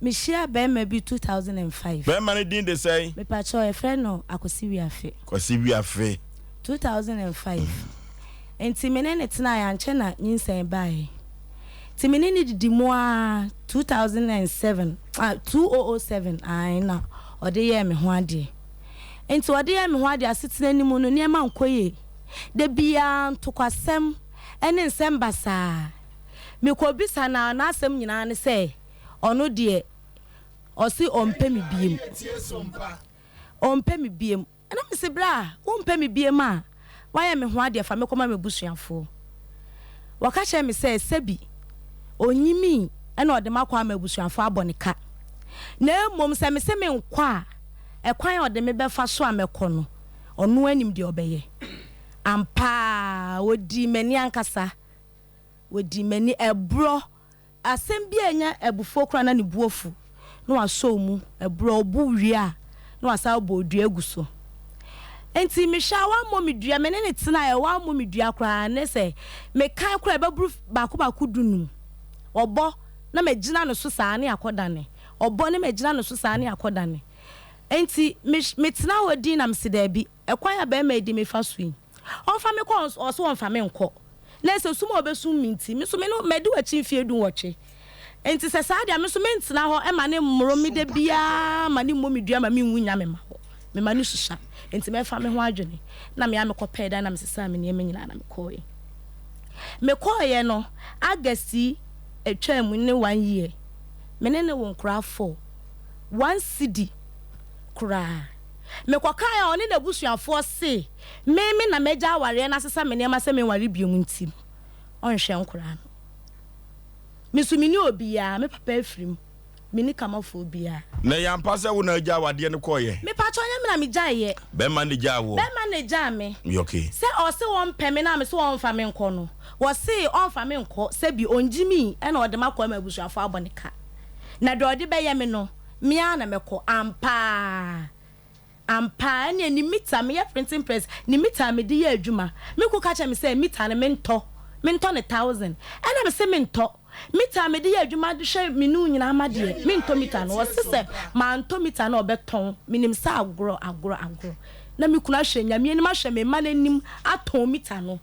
Mehyiaa barima bi 2005. Barima no din de sɛn? Mepakyɛw, yɛfrɛ no Akwasi Wiafe. Kwasi Wiafe. 2005. Nti me ne no tenaeɛ, ankyɛ na nyinsɛn baeɛ. Nti me ne no didi mu ara 2007, ah, 2007, ae, na ɔde yɛɛ me ho adeɛ. Nti ɔde yɛɛ me ho adeɛ, asetena no mu no, nneɛma nkɔ yie. Da biara ntokwasɛm ne nsɛm basaa. Mekɔbisa no a, n'asɛm nyinaa ne sɛ, Ɔno deɛ ɔse ɔmpɛ me biem. Ɔmpɛ me biem. Ɛna mese bra wompɛ me biem a woayɛ me ho adeɛ fa me kɔma m'abusuafoɔ. Wɔka kyerɛɛ me sɛ sɛbi ɔnyimii ɛna ɔde makɔ ama abusuafoɔ abɔ ne ka. Na mmom sɛ mese menkɔ a ɛkwan a ɔde me bɛfa so a mɛkɔ no ɔno ara nim deɛ ɔbɛyɛ. Ampa ara ɔdii m'ani ankasa. Ɔdii m'ani ɛborɔ. Asɛm bi a ɛnyɛ abufuo koraa na ne bo afu na wasɔ wo mu ɛberɛ ɔbo wie a na wasan abɔ dua agu so. Nti mehwɛ a wammɔ me dua, me ne no tenaeɛ wammɔ me dua koraa ne sɛ mekan koraa ɛbɛboro baako baako dunum. Ɔbɔ na magyina ne so saa ne akɔdane, ɔbɔ ne magyina ne so saa ne akɔdane. Nti me metena hɔ din na mese daabi, ɛkwan a barima yi de me fa so yi, Ɔmfa me kɔ ɔse ɔmfa me nkɔ. Na sɛ sum a ɔbɛsum me nti, me nso me ne madi w'akyi mfeɛ dunwɔtwe. Enti sɛ saa deɛ a, me nso mentena hɔ mma no mmoro me da biara mma no mmɔ me dua mma menwu nnya me mma hɔ. Mema no susua. Enti mɛfa me ho adwene. Na me ara mekɔpɛɛ dan na mesesaa me nneɛma nyinaa na mekɔeɛ. Mekɔeɛ no, August yi ɛtwaa mu ne one year. Me ne no wo nkoraa four. One cedi koraa. Mekɔkaeɛ a, ɔne n'abusuafoɔ se me me na magya awareɛ no asesa me nneɛma sɛ menware biom nti no, ɔnhwɛ nkoraa no. Me nso menni obiara, me papa afiri mu, menni kamafoɔ biara. Na ɛyɛ ampa sɛ wo na agya awadeɛ no kɔeɛ? Mepakyɛw, ɛnyɛ me na megyaeɛ. Bɛrima na egyaa woɔ? Bɛrima na egyaa me. Okay. Sɛ ɔse ɔmpɛ me na mese ɔmfa me nkɔ no, wɔse ɔmfa me nkɔ, sɛbi ɔngye me ɛna ɔde makɔ ama abusuafoɔ abɔ ne ka. Na deɛ ɔde bɛyɛ me no, me ara na mɛkɔ. Ampa ara. Ampa ara, ɛnneɛ ne mita, meyɛ printing press, ne mita a mede yɛ adwuma, me kunu ka kyerɛɛ me sɛ mita no mentɔ, mentɔ no thousand. Ɛna mese mentɔ. Mita a mede yɛ adwuma de hwɛ me ne wo nyinaa ma deɛ, mentɔ mita no. Ɔse sɛ mantɔ mita no a ɔbɛtɔn. Menim sɛ agorɔ, agorɔ, agorɔ. Na me kunu ahwɛ Nyame anim, ahwɛ me mma no anim atɔn mita no.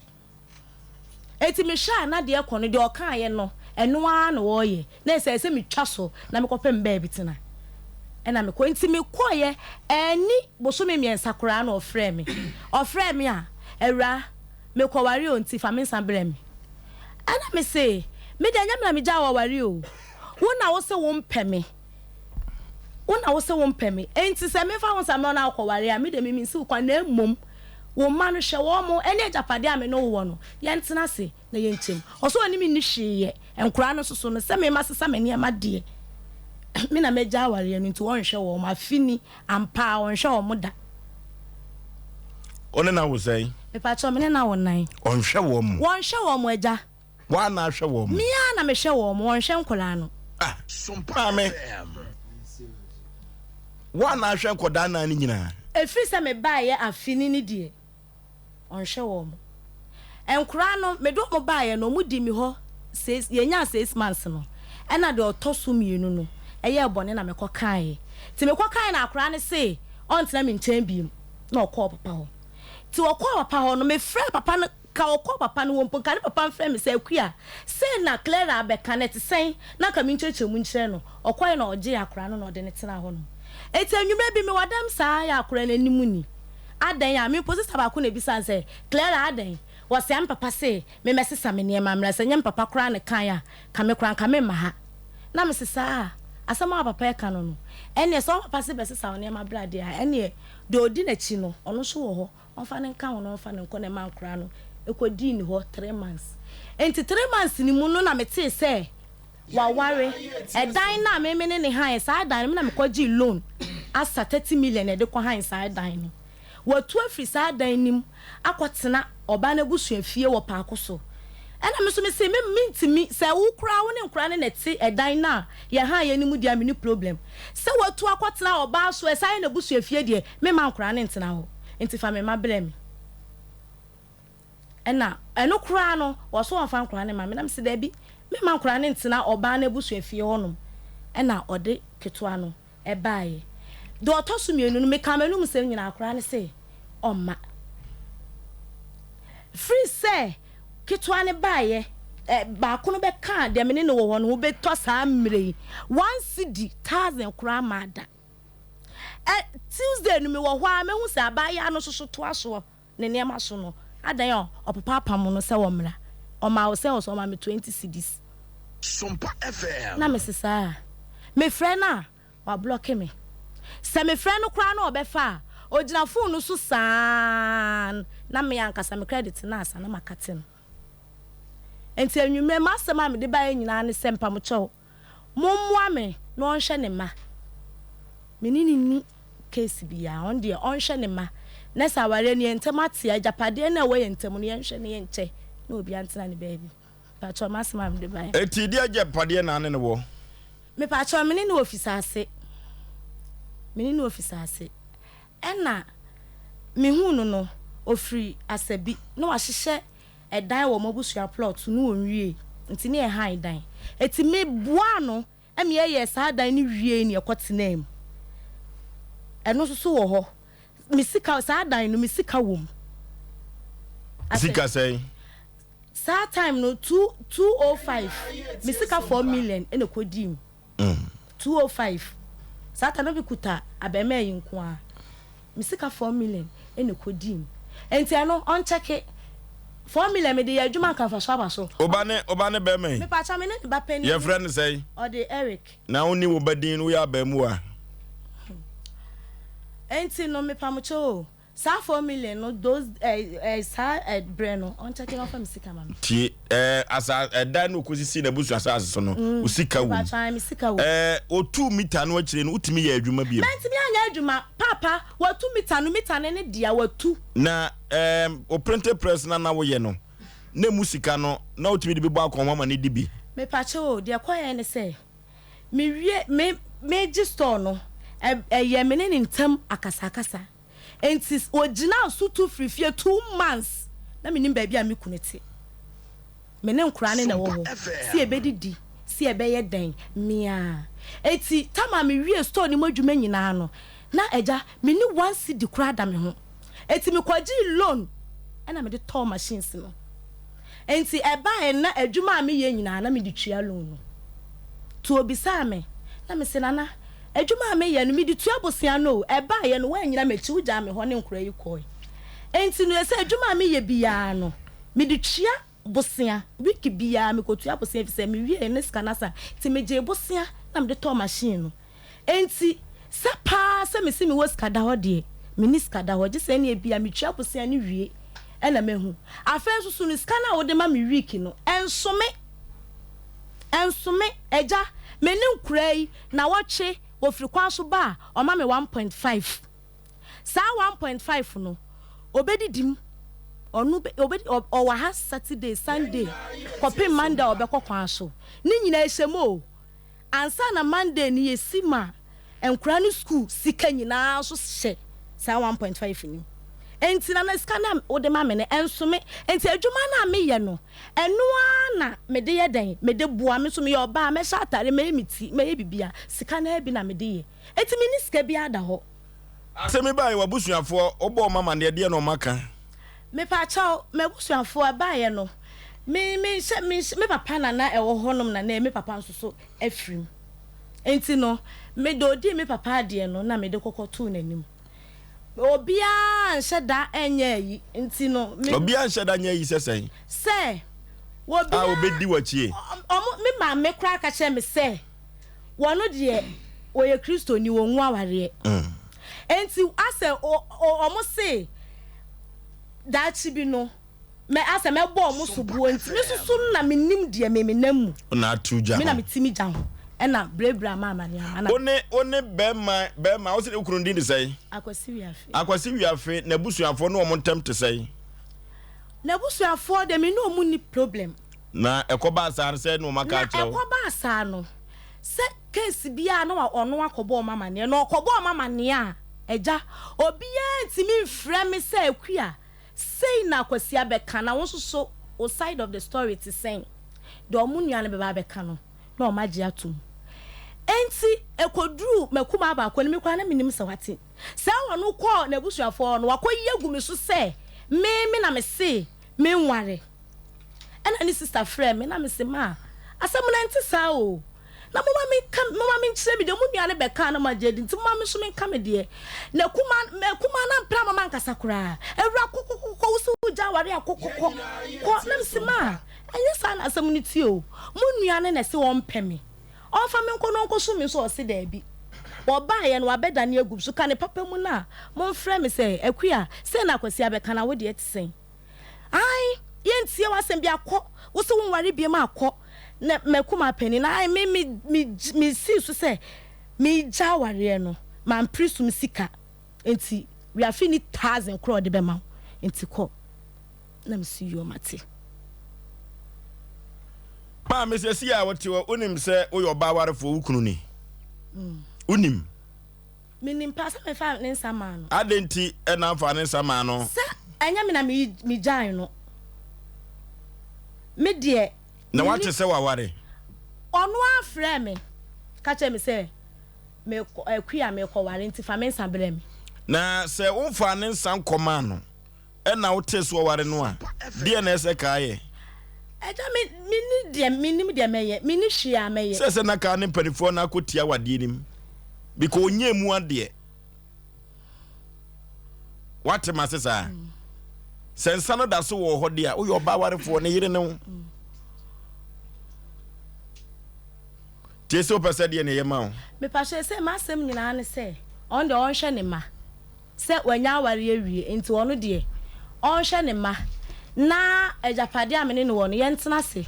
Enti mehwɛ a na deɛ ɛkɔ no, deɛ ɔkaeɛ no, ɛno ara na ɔreyɛ. Na ɛsɛ sɛ metwa so na mekɔpɛ me baabi tena. Ɛna mekɔ. Enti mekɔeɛ, anni bosome mmiɛnsa koraa na ɔfrɛɛ me. Ɔfrɛɛ me a, Awuraa, mekɔware o, nti fa me nsa brɛ me. Ɛna mese, Me deɛ ɛnyɛ me na megyaa wo aware o. Wo na wose wompɛ me. Wo na wose wompɛ me. Enti sɛ memfa wo nsa mmerɛ wo na wokɔware a, me deɛ mensi wo kwan, na mmom Wo mma no, hwɛ wɔn, ɛne agyapadeɛ a me ne wo wɔ no, yɛntena ase na yɛnkyɛ mu. Ɔse ɔne me nni hwee yɛ, nkoraa no nso so no, sɛ me masesa me nneɛma deɛ, me na magya awareɛ no nti ɔnhwɛ wɔn, afe ni, ampa ara ɔnhwɛ wɔn da. Wo ne no awo sɛn? Mepakyɛw, me ne no awo nan. Ɔnhwɛ wɔn? Wɔnhwɛ wɔn, agya. Woa na ahwɛ wɔn? Me ara na mehwɛ wɔn, wɔnhwɛ nkwadaa no. Ah, maame, woa na ahwɛ nkwadaa nan no nyinaa? Ɛfiri sɛ mebaeɛ afe ni no deɛ, ɔnhwɛ wɔn. Nkwadaa no, mede wɔn baeɛ no, wɔdii me hɔ six, yɛnyaa six months no, ɛna deɛ ɔtɔ so mmienu no yɛɛ bɔne na mekɔkaeɛ. Nti mekɔkaeɛ na akwadaa no se ɔntena me nkyɛn bio, na ɔkɔɔ papa hɔ. Nti ɔkɔɔ papa hɔ no, mefrɛɛ papa no Ka ɔkɔɔ papa no hɔ mpo, nka ne papa mfrɛ me sɛ, Akua, sei na Clara abɛka no, ɛte sɛn? Na anka menkyerɛkyerɛ mu nkyerɛ no. Ɔkɔeɛ na ɔgyee akwadaa no na ɔde no tenaa hɔnom. Enti anwummerɛ bi, mewɔ dɛm saa ara yɛ akwadaa no anim ni. Adɛn a? Me mpo sista baako na ɛbisaa no sɛ, Clara, adɛn? Ɔse, Me papa se memmɛsesa me nneɛma mmra. Sɛ ɛnyɛ me papa koraa na ɛkaeɛ a, nka me koraa nka meremma ha. Na mese, Saa? Asɛm a wo papa reka no no, ɛnneɛ sɛ wo papa se bɛsesa wo nneɛma bra deɛ a, ɛnneɛ deɛ ɔdi n'akyi no, ɔno nso wɔ hɔ. Ɔmfa no nka ho na ɔmfa no nkɔ na ɛma nkoraa no kɔdii ne hɔ 3 months. Nti 3 months no mu no na metee sɛ waware. Ɛdan no a me me ne no hae saa dan no, me na mekɔgyee loan asa 30 million na yɛde kɔhae saa dan no. Watu afiri saa dan no mu akɔtena ɔbaa no abusua fie wɔ Paako so. Ɛna me nso mese me mentumi, sɛ wo koraa wo ne nkoraa no na ɛte ɛdan no a yɛhaeɛ no mu deɛ a menni problem. Sɛ watu akɔtena ɔbaa so a ɛsan yɛ n'abusua fie deɛ, memma nkoraa no ntena hɔ. Nti fa me mma brɛ me. Ɛna ɛno koraa no, wɔse wɔmfa nkoraa no mma me. Na mese daabi, memma nkoraa no ntena ɔbaa no abusua fie hɔnom. Ɛna ɔde ketewa no baeɛ. Deɛ ɔtɔ so mmienu no, mekaa m'anum nsɛm nyinaa, akwadaa no se ɔmma. Firi sɛ ketewa no baeɛ, ɛ, baako no bɛkaa deɛ me ne no wɔ hɔ no ho bɛtɔ saa mmerɛ yi, one cedi, thousand koraa mmaa da. Ɛ, Tuesday no mewɔ hɔ ara, mɛhu sɛ abaayewa no nso so toa soɔ ne nneɛma so no, adɛn a ɔpopa apam no sɛ ɔmmra? Ɔmaa wo sɛ ɔsɛ ɔma me 20 cedis. Sompa FM. Na mese saa a, mefrɛ no a, wablɔke me. Sɛ mefrɛ no koraa na ɔbɛfa a, ɔgyina fon no so saa ara na me ankasa me credit no asa na makate no. Enti anwummerɛ m'asɛm a mede baeɛ nyinaa ne sɛ mpamokyɛw, Mommoa me na ɔnhwɛ ne mma. Me ne no nni case biara, ɔno deɛ ɔnhwɛ ne mma. Na sɛ awareɛ no yɛn ntam ate a, agyapadeɛ no a ɛwɔ yɛn ntam no yɛnhwɛ na yɛnkyɛ na obiara ntena ne baabi. Mepakyɛw m'asɛm a mede baeɛ. Enti deɛ agyapadeɛ na ne no wɔ? Mepakyɛw me ne no wɔ Fisaase. Me ne no wɔ Fisaase. Ɛna mehuu no no, ɔfiri Asabi na wahyehyɛ ɛdan wɔ ɔmo abusua plot no onwiei nti ne yɛ han dan eti me boaa no ma yɛ yɛɛ saa dan no wiei ne yɛkɔ tenaa mu ɛno nso so wɔ hɔ me sika saa dan no me sika wɔ mu Sika sɛn? Saa time no 2205 me sika 4 million ɛna ɛkɔ dii mu. 205 saa ta na me kuta abɛɛmaa yi nko ara me sika 4 million ɛna ɛkɔ dii mu nti ɛno ɔnkyɛke 4 million mede yɛ adwuma nka nfa so aba so. Oba ne oba ne bɛɛma yi. Mepakyɛw me ne ne ba panin. Yɛfrɛ no sɛn? Ɔde Eric. Na wo ni wo ba din no woyɛ abɛɛmuwa. Nti no mepamokyɛw o. Saa 4 million no those eh eh saa eh brɛ no ɔnkyɛke na ɔfa me sika ma me. Tie eh asa ɛdan no okosisi n'abusua asase so no wo sika wom. Mepakyɛ ae me sika wom. Eh otuu mita no akyire no wotumi yɛɛ adwuma biom? Mantumi anyɛ adwuma paapa watu mita no mita no ne dea watu. Na eh wo printing press no a na woyɛ no na emu sika no na wotumi de bi bɔ akɔnhoma ma no di bi? Mepakyɛ o deɛ ɛkɔyɛɛ ne sɛ mewie me megye store no ɛ ɛyɛ me ne ne ntam akasakasa. Enti ogyinaa so tu firii fie 2 months na mennim baabi a me kunu te. Me ne nkoraa no na ɛwɔ hɔ, sɛ yɛbɛdidi, sɛ yɛbɛyɛ dɛn, me ara. Enti tam a mewiee store no mu adwuma nyinaa no, na agya, menni one cedi koraa da me ho. Enti mekɔgyee loan na mede tɔɔ machines no. Enti ɛbaeɛ no na adwuma a meyɛ nyinaa na mede tua loan no. Nti obisaa me, na mese, Nana, adwuma a meyɛ no mede tua bosea no o, ɛbaeɛ no woannyina m'akyi, wogyaa me hɔ ne nkoraa yi kɔe. Enti no ɛsɛ adwuma a meyɛ biara no mede tua bosea, week biara mekɔtua bosea efisɛ mewieeɛ no na sika no asa, nti megyee bosea na mede tɔɔ machine no. Enti, sɛ paa sɛ mese mewɔ sika da hɔ deɛ, menni sika da hɔ, gye sɛ ɛnneɛ ebia metua bosea no wie na mahu. Afei nso so no, sika no a wode ma me week no, ɛnso me. Ɛnso me. Agya, me ne nkoraa yi, nawɔtwe, wɔfiri kwan so ba a, ɔma me 1.5. Saa 1.5 no, ɔbɛdidi mu. Ɔno bɛ, ɔbɛ, ɔwɔ ha Saturday, Sunday, kɔpem Monday a ɔbɛkɔ kwan so. Ne nyinaa ɛhyɛ mu o. Ansa na Monday no yɛsi ma nkwadaa no sukuu sika nyinaa nso hyɛ saa 1.5 no mu. Enti na na sika no a wode ma me no ɛnso me. Enti adwuma no a meyɛ no, ɛno ara na mede yɛ dɛn? Mede boa. Me nso meyɛ ɔbaa, mɛhyɛ atare, mɛyɛ me ti, mɛyɛ biribiara. Sika no ara bi na mede yɛ. Enti menni sika biara da hɔ. Asɛm yi baeɛ, w'abusuafoɔ, wobɔɔ wɔn amaneɛ, deɛn na wɔaka? Mepakyɛw, m'abusuafoɔ, ɛbaeɛ no, me, menhyɛ, menhyɛ, me papa na na ɛwɔ hɔnom na na me papa nso so afiri mu. Enti no, me deɛ ɔdii me papa adeɛ no na mede kɔkɔtoo n'anim. Obiara nhyɛ da nyɛ ayi, nti no, me. Obiara nhyɛ da nyɛ ayi sɛ sɛn? Sɛ, A obiara. ɔbɛdi w'akyi. Ɔmo, me maame koraa ka kyerɛɛ me sɛ, wɔno deɛ, wɔyɛ Kristoni, wɔnwu awareɛ. Enti asɛ o, o, ɔmo se daakye bi no, mɛ asɛ mɛbɔ ɔmo soboɔ nti, me soso no na menim deɛ me menam mu. Wo na ato gya Me na ho. meti me gya ho, ɛna brɛbrɛ ama amane ama na. Wo ne, wo ne bɛrima, bɛrima, wo se wo kunu din de sɛn? Akwasi Wiafe. Akwasi Wiafe, n'abusuafoɔ ne wɔn ntam te sɛn? N'abusuafoɔ deɛ me ne ɔmo nni problem. Na ɛkɔbaa saa no sɛn na wɔn aka Na akyerɛ wo? ɛkɔbaa saa no, sɛ case biara na ɔno akɔbɔ wɔn amaneɛ, na ɔkɔbɔ wɔn amaneɛ a, agya, obiara ntumi mfrɛ me sɛ Akua, sei na Kwasi abɛka, na wo nso so wo side of the story te sɛn? Deɛ wɔn nua no bɛba abɛka no, na wɔn agye atom. Enti ɛkɔduruu m'akumaa baako no, me koraa na mennim sɛ wate. Sɛ ɔno kɔɔ n'abusuafoɔ hɔ no, wakɔyi agu me so sɛ me me na mese menware. Ɛna ne sista frɛɛ me na mese, Ma, asɛm no ɛnte saa o. Na momma menka, momma menkyerɛ me deɛ. Mo nua no bɛkaa na moagye adi nti momma me nso menka me deɛ. N'akumaa, m'akumaa no ampere amma mankasa koraa. Awura, kɔ, kɔ, kɔ, kɔ, wo se wogya aware a, kɔ, kɔ, kɔ, kɔ. Na mese, Ma, ɛnyɛ saa na asɛm no teɛ o. Mo nua no na ɛse ɔmpɛ me. Ɔmfa me nkɔ na ɔnkɔsom me nso ɔse daabi. Ɔbaeɛ no wabɛdane agu me so. Ka ne papa mu no a, momfrɛ me sɛ, Akua, sei na Kwasi abɛka na wo deɛ te sɛn? Ae, yɛntie w'asɛm biara, kɔ. Wo se wonware biom a, kɔ. Na m'akumaa panin no, ae, me, me, me, mesii so sɛ megya awareɛ no, mampere sum sika. Enti, wiafe nni thousand koraa a ɔde bɛma wo, enti kɔ. Na mese, Yoo, mate. Maame, seesei a wote hɔ, wonim sɛ woyɛ ɔbaa warefoɔ, wo kunu ni? Wonim? Menim paa sɛ mefaa ne nsa maa no. Adɛn nti na wofaa ne nsa maa no? Sɛ ɛnyɛ me na megyae no. Me deɛ. Na wate sɛ waware? Ɔno ara frɛɛ me ka kyerɛɛ me sɛ mekɔ Akua merekɔware nti fa me nsa brɛ me. Na sɛ womfaa ne nsa nkɔmaa no ɛna wotee sɛ waware no a, deɛn na ɛsɛ kaa yɛ? Agya, me, menni deɛ, mennim deɛ mɛyɛ. Menni hwee a mɛyɛ. Sɛ sɛ na kaa ne mpanifoɔ no akɔtia awadeɛ no mu because ɔnyɛɛ mu adeɛ. Wate m'ase saa? Sɛ nsa no da so wɔ hɔ deɛ a, woyɛ ɔbaa warefoɔ ne yere ne wo. Tie sɛ wopɛ sɛ deɛ na ɛyɛ ma wo. Mepakyɛ sɛ m'asɛm nyinaa ne sɛ ɔno deɛ ɔnhwɛ ne mma. Sɛ wanya aware awie nti ɔno deɛ ɔnhwɛ ne mma na agyapadeɛ a me ne no wɔ no yɛntena ase.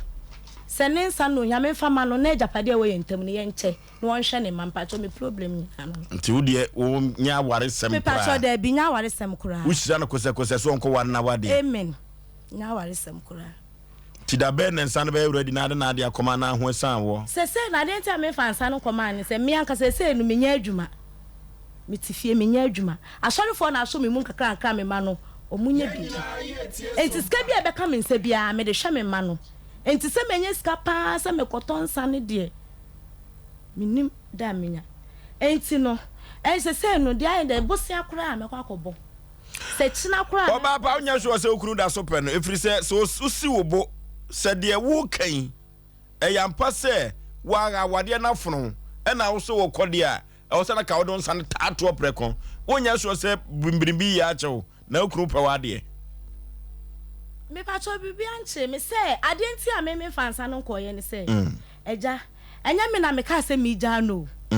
Sɛ ne nsa no ohia memfa ma no na agyapadeɛ a ɛwɔ yɛn ntam no yɛnkyɛ na ɔnhwɛ ne mma. Mpakyɛw me problem nyinaa no no. Nti wo deɛ wo nyɛ awaresɛm koraa. Mepakyɛw daabi nyɛ awaresɛm koraa. Wo hyira no kosɛkosɛ sɛ ɔnkɔ ware na wadeɛ. Amen nyɛ awaresɛm koraa. Nti da bɛn na nsa no bɛyɛ ready na ade na ade akɔma anaa ho asiane wɔ? Sesei no adeɛ nti a memfa nsa no nkɔmaa ne sɛ me ankasa sesei no menyɛ adwuma. Mete fie menyɛ adwuma. Asɔrefoɔ na asɔ me mu nkakrankra me mma no ɔmo nyɛ biribi. Nti sika bi a ɛbɛka me nsa biara mede hwɛ me mma no. Nti sɛ manya sika paa sɛ mekɔtɔ nsa no deɛ mennim da a menya. Nti no sesei no deɛ ayɛ dɛ bosea koraa a mɛkɔ akɔbɔ. Sɛ kyena koraa a Ɔbaa pa, wonyɛ sure sɛ wo kunu da so pɛ no, ɛfiri sɛ, sɛ wosi wo bo sɛ deɛ woreka yi, ɛyɛ ampa sɛ woara awadeɛ no afono wo, ɛna wo so wokɔ deɛ a, ɛwɔ sɛ na ka wode wo nsa no taa toɔ prɛko. Wonyɛ sure sɛ biribi yɛ akyɛ wo, na wo kunu pɛ w'adeɛ. Mepakyɛw biribi ankyere me sɛ adeɛ nti a me memfa nsa no nkɔeɛ ne sɛ, Agya, ɛnyɛ me na mekaa sɛ meregyaa no o.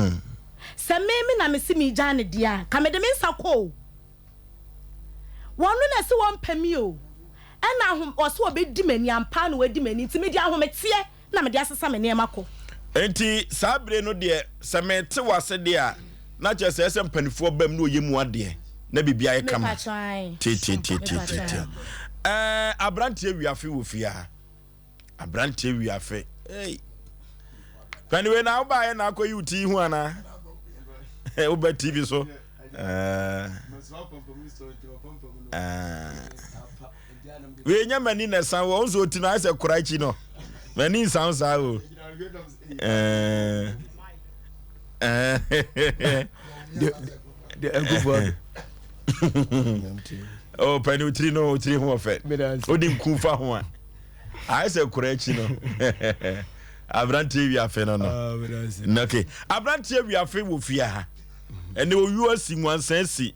Sɛ me me na mese meregyaa no deɛ a, nka mede me nsa kɔ o. Wɔno na ɛse wɔmpɛ me o. Ɛna ahom, ɔse ɔbɛdi m'ani, ampa ara na wadi m'ani, nti mede ahometeɛ na mede asesa me nneɛma kɔ. Enti saa bere no deɛ, sɛ mete wo ase deɛ a, na kyerɛ sɛ ɛsɛ sɛ mpanimfoɔ bam na wɔyɛ mu adeɛ na biribi ayɛ kama. Mepakyɛ ae. Tiatiatiatiatia. Ɛɛ, aberanteɛ wiafe wɔ fie ha. Aberanteɛ wiafe. Ei. Pani wei na wobaeɛ na akɔyi wo ti ho anaa? Woba TV so. Ɛɛ. Ɛɛ. Wei nyɛ m'ani na ɛsan wɔ nso oti no ayɛ sɛ kora akyi no. M'ani nsan saa o. Ɛɛ. Ɛɛ. Oh, pani otiri no otiri ho ɔfɛ. Odi nku fa ho a. Ayɛ sɛ kora akyi no. Aberanteɛ wiafe no no. Ah, okay. Aberanteɛ wiafe wɔ fie ha. Ɛnɛ owuo asi nwansa asi.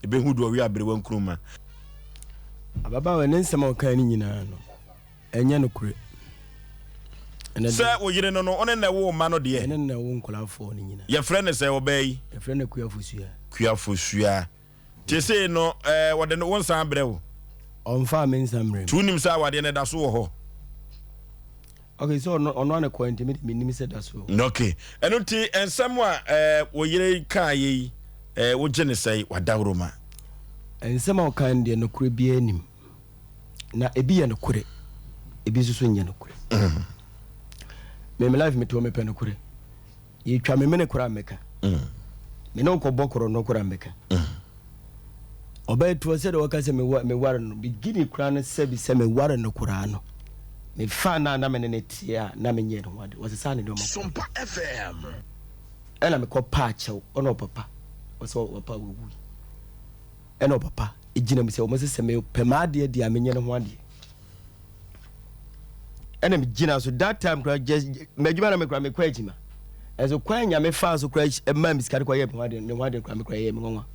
Ebehu deɛ ɔwe aberewa nkruma. Ababaawa ne nsɛm a ɔkae no nyinaa no, ɛnyɛ nokorɛ. Sɛ wo yere no no, wo ne na ɛwo mma no deɛ? Ɛne na ɛwo nkwadaa no nyinaa. Yɛfrɛ no sɛ ɔbaa yi? Yɛfrɛ no Akuafosua. Kuafosua. Te sei no, ɛɛ wɔde no wo nsa abrɛ wo? Ɔmfaa me nsa mmerɛ me. Nti wonim sɛ awadeɛ no ɛda so wɔ hɔ? Okay, sɛ ɔno ɔno ana kɔɛ nti me de menim sɛ da so. Okay, ɛno nti nsɛm a ɛɛ wo yere kaeɛ yi ɛɛ wogye ne sɛe wadaworoma? Nsɛm a ɔkae no deɛ nokorɛ biara nnim. Na ebi yɛ nokorɛ, ebi nso so nyɛ nokorɛ. Mm. Me me life metoɔ mepɛ nokorɛ. Yɛtwa me mene koraa mɛka. Mm. Me ne wokɔbɔ korɔ no koraa mɛka. Mm. Ɔbɛyɛ toɔ sɛ deɛ wɔka sɛ meware no beginning koraa no sɛbi sɛ meware no koraa no mefa no a na mene ne teɛ a na menyɛ ne ho ade wɔsesaa ne nneɛma. Sompa FM. Ɛna mekɔ paa kyɛw ɔna ɔpapa ɔsɛ ɔpapa wawui ɛna ɔpapa gyina mu sɛ ɔmo sɛ sɛ mepɛ m'adeɛ deɛ a menyɛ ne ho adeɛ ɛna megyina so that time kora just m'adwuma na mekora mekɔ adwuma ɛnso kwan nyame faa so kora ɛmaa me sika de kɔyɛ me ho adeɛ ne ho adeɛ kora mekora ɛyɛ me nwanwa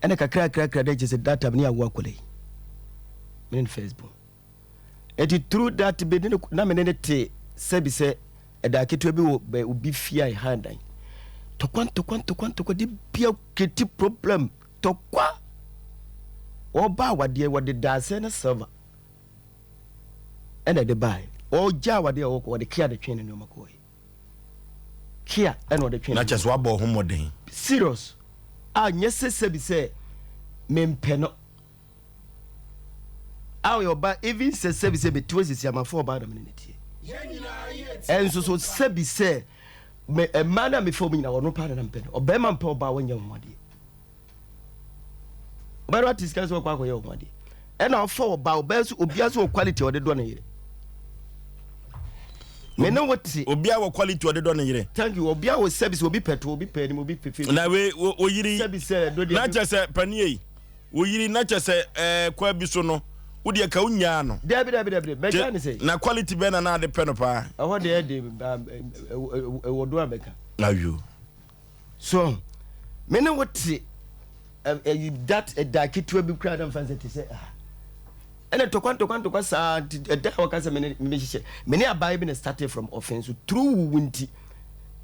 ɛna kakra kakra kakra dɛ kyɛ sɛ that time ne awo akɔla yi mene ne first born. Enti through that bi ne no na me ne no te sɛbi sɛ ɛda ketewa bi wɔ bɛ obi fie a ɛhan dan. Tɔkwa ntɔkwa ntɔkwa ntɔkwa de bia kreti problem tɔkwa. Ɔba awadeɛ wɔde daasɛ ne silver ɛna ɛde baeɛ. Ɔgya awadeɛ a ɔkɔ wɔde kia de twe ne nneɛma kɔɛ. Kia ɛna ɔde twe ne Na kyɛ sɛ wabɔ ho mmɔden. Serious a nyɛ sɛ sɛbi sɛ mempɛ no. A ɔyɛ ɔbaa even sɛ sɛbi sɛ mete hɔ sisi amafo ɔbaa na mene ne teɛ ɛnso so sɛbi sɛ me mmaa no a mefa wɔn nyinaa ɔno paa na na mepɛ no ɔbɛrima mpɛ ɔbaa wɔnyɛ ho adeɛ ɔbaa no ate sika sɛ ɔkɔ akɔyɛ ho adeɛ ɛna ɔfa ɔbaa ɔbaa so obiara so wɔ quality ɔde dɔ ne yere me ne wo te obiara wɔ quality ɔde dɔ ne yere thank you obiara wɔ sɛbi sɛ obi pɛ to obi pɛ anim obi pɛ fɛ na we wo yiri sɛbi sɛ do deɛ na kyɛ sɛ panie yi Wo yiri na kyɛ sɛ ɛɛ kwan bi so no wo deɛ ka wo nyaa no. Dabi dabi dabi dabi mɛgyaa no sɛn. Na quality bɛn na na ade pɛ no paa. Ɛhɔ deɛ ɛde ɛwɔ do a mɛka. Ayo. So me ne wo te ɛyi that ɛda ketewa bi koraa na nfa nsɛ te sɛ ah ɛna ntɔkwa ntɔkwa ntɔkwa saa nti ɛda a wɔka sɛ me ne me hyehyɛ me ne abaayewa bi na started from ɔfɛn so through wo nti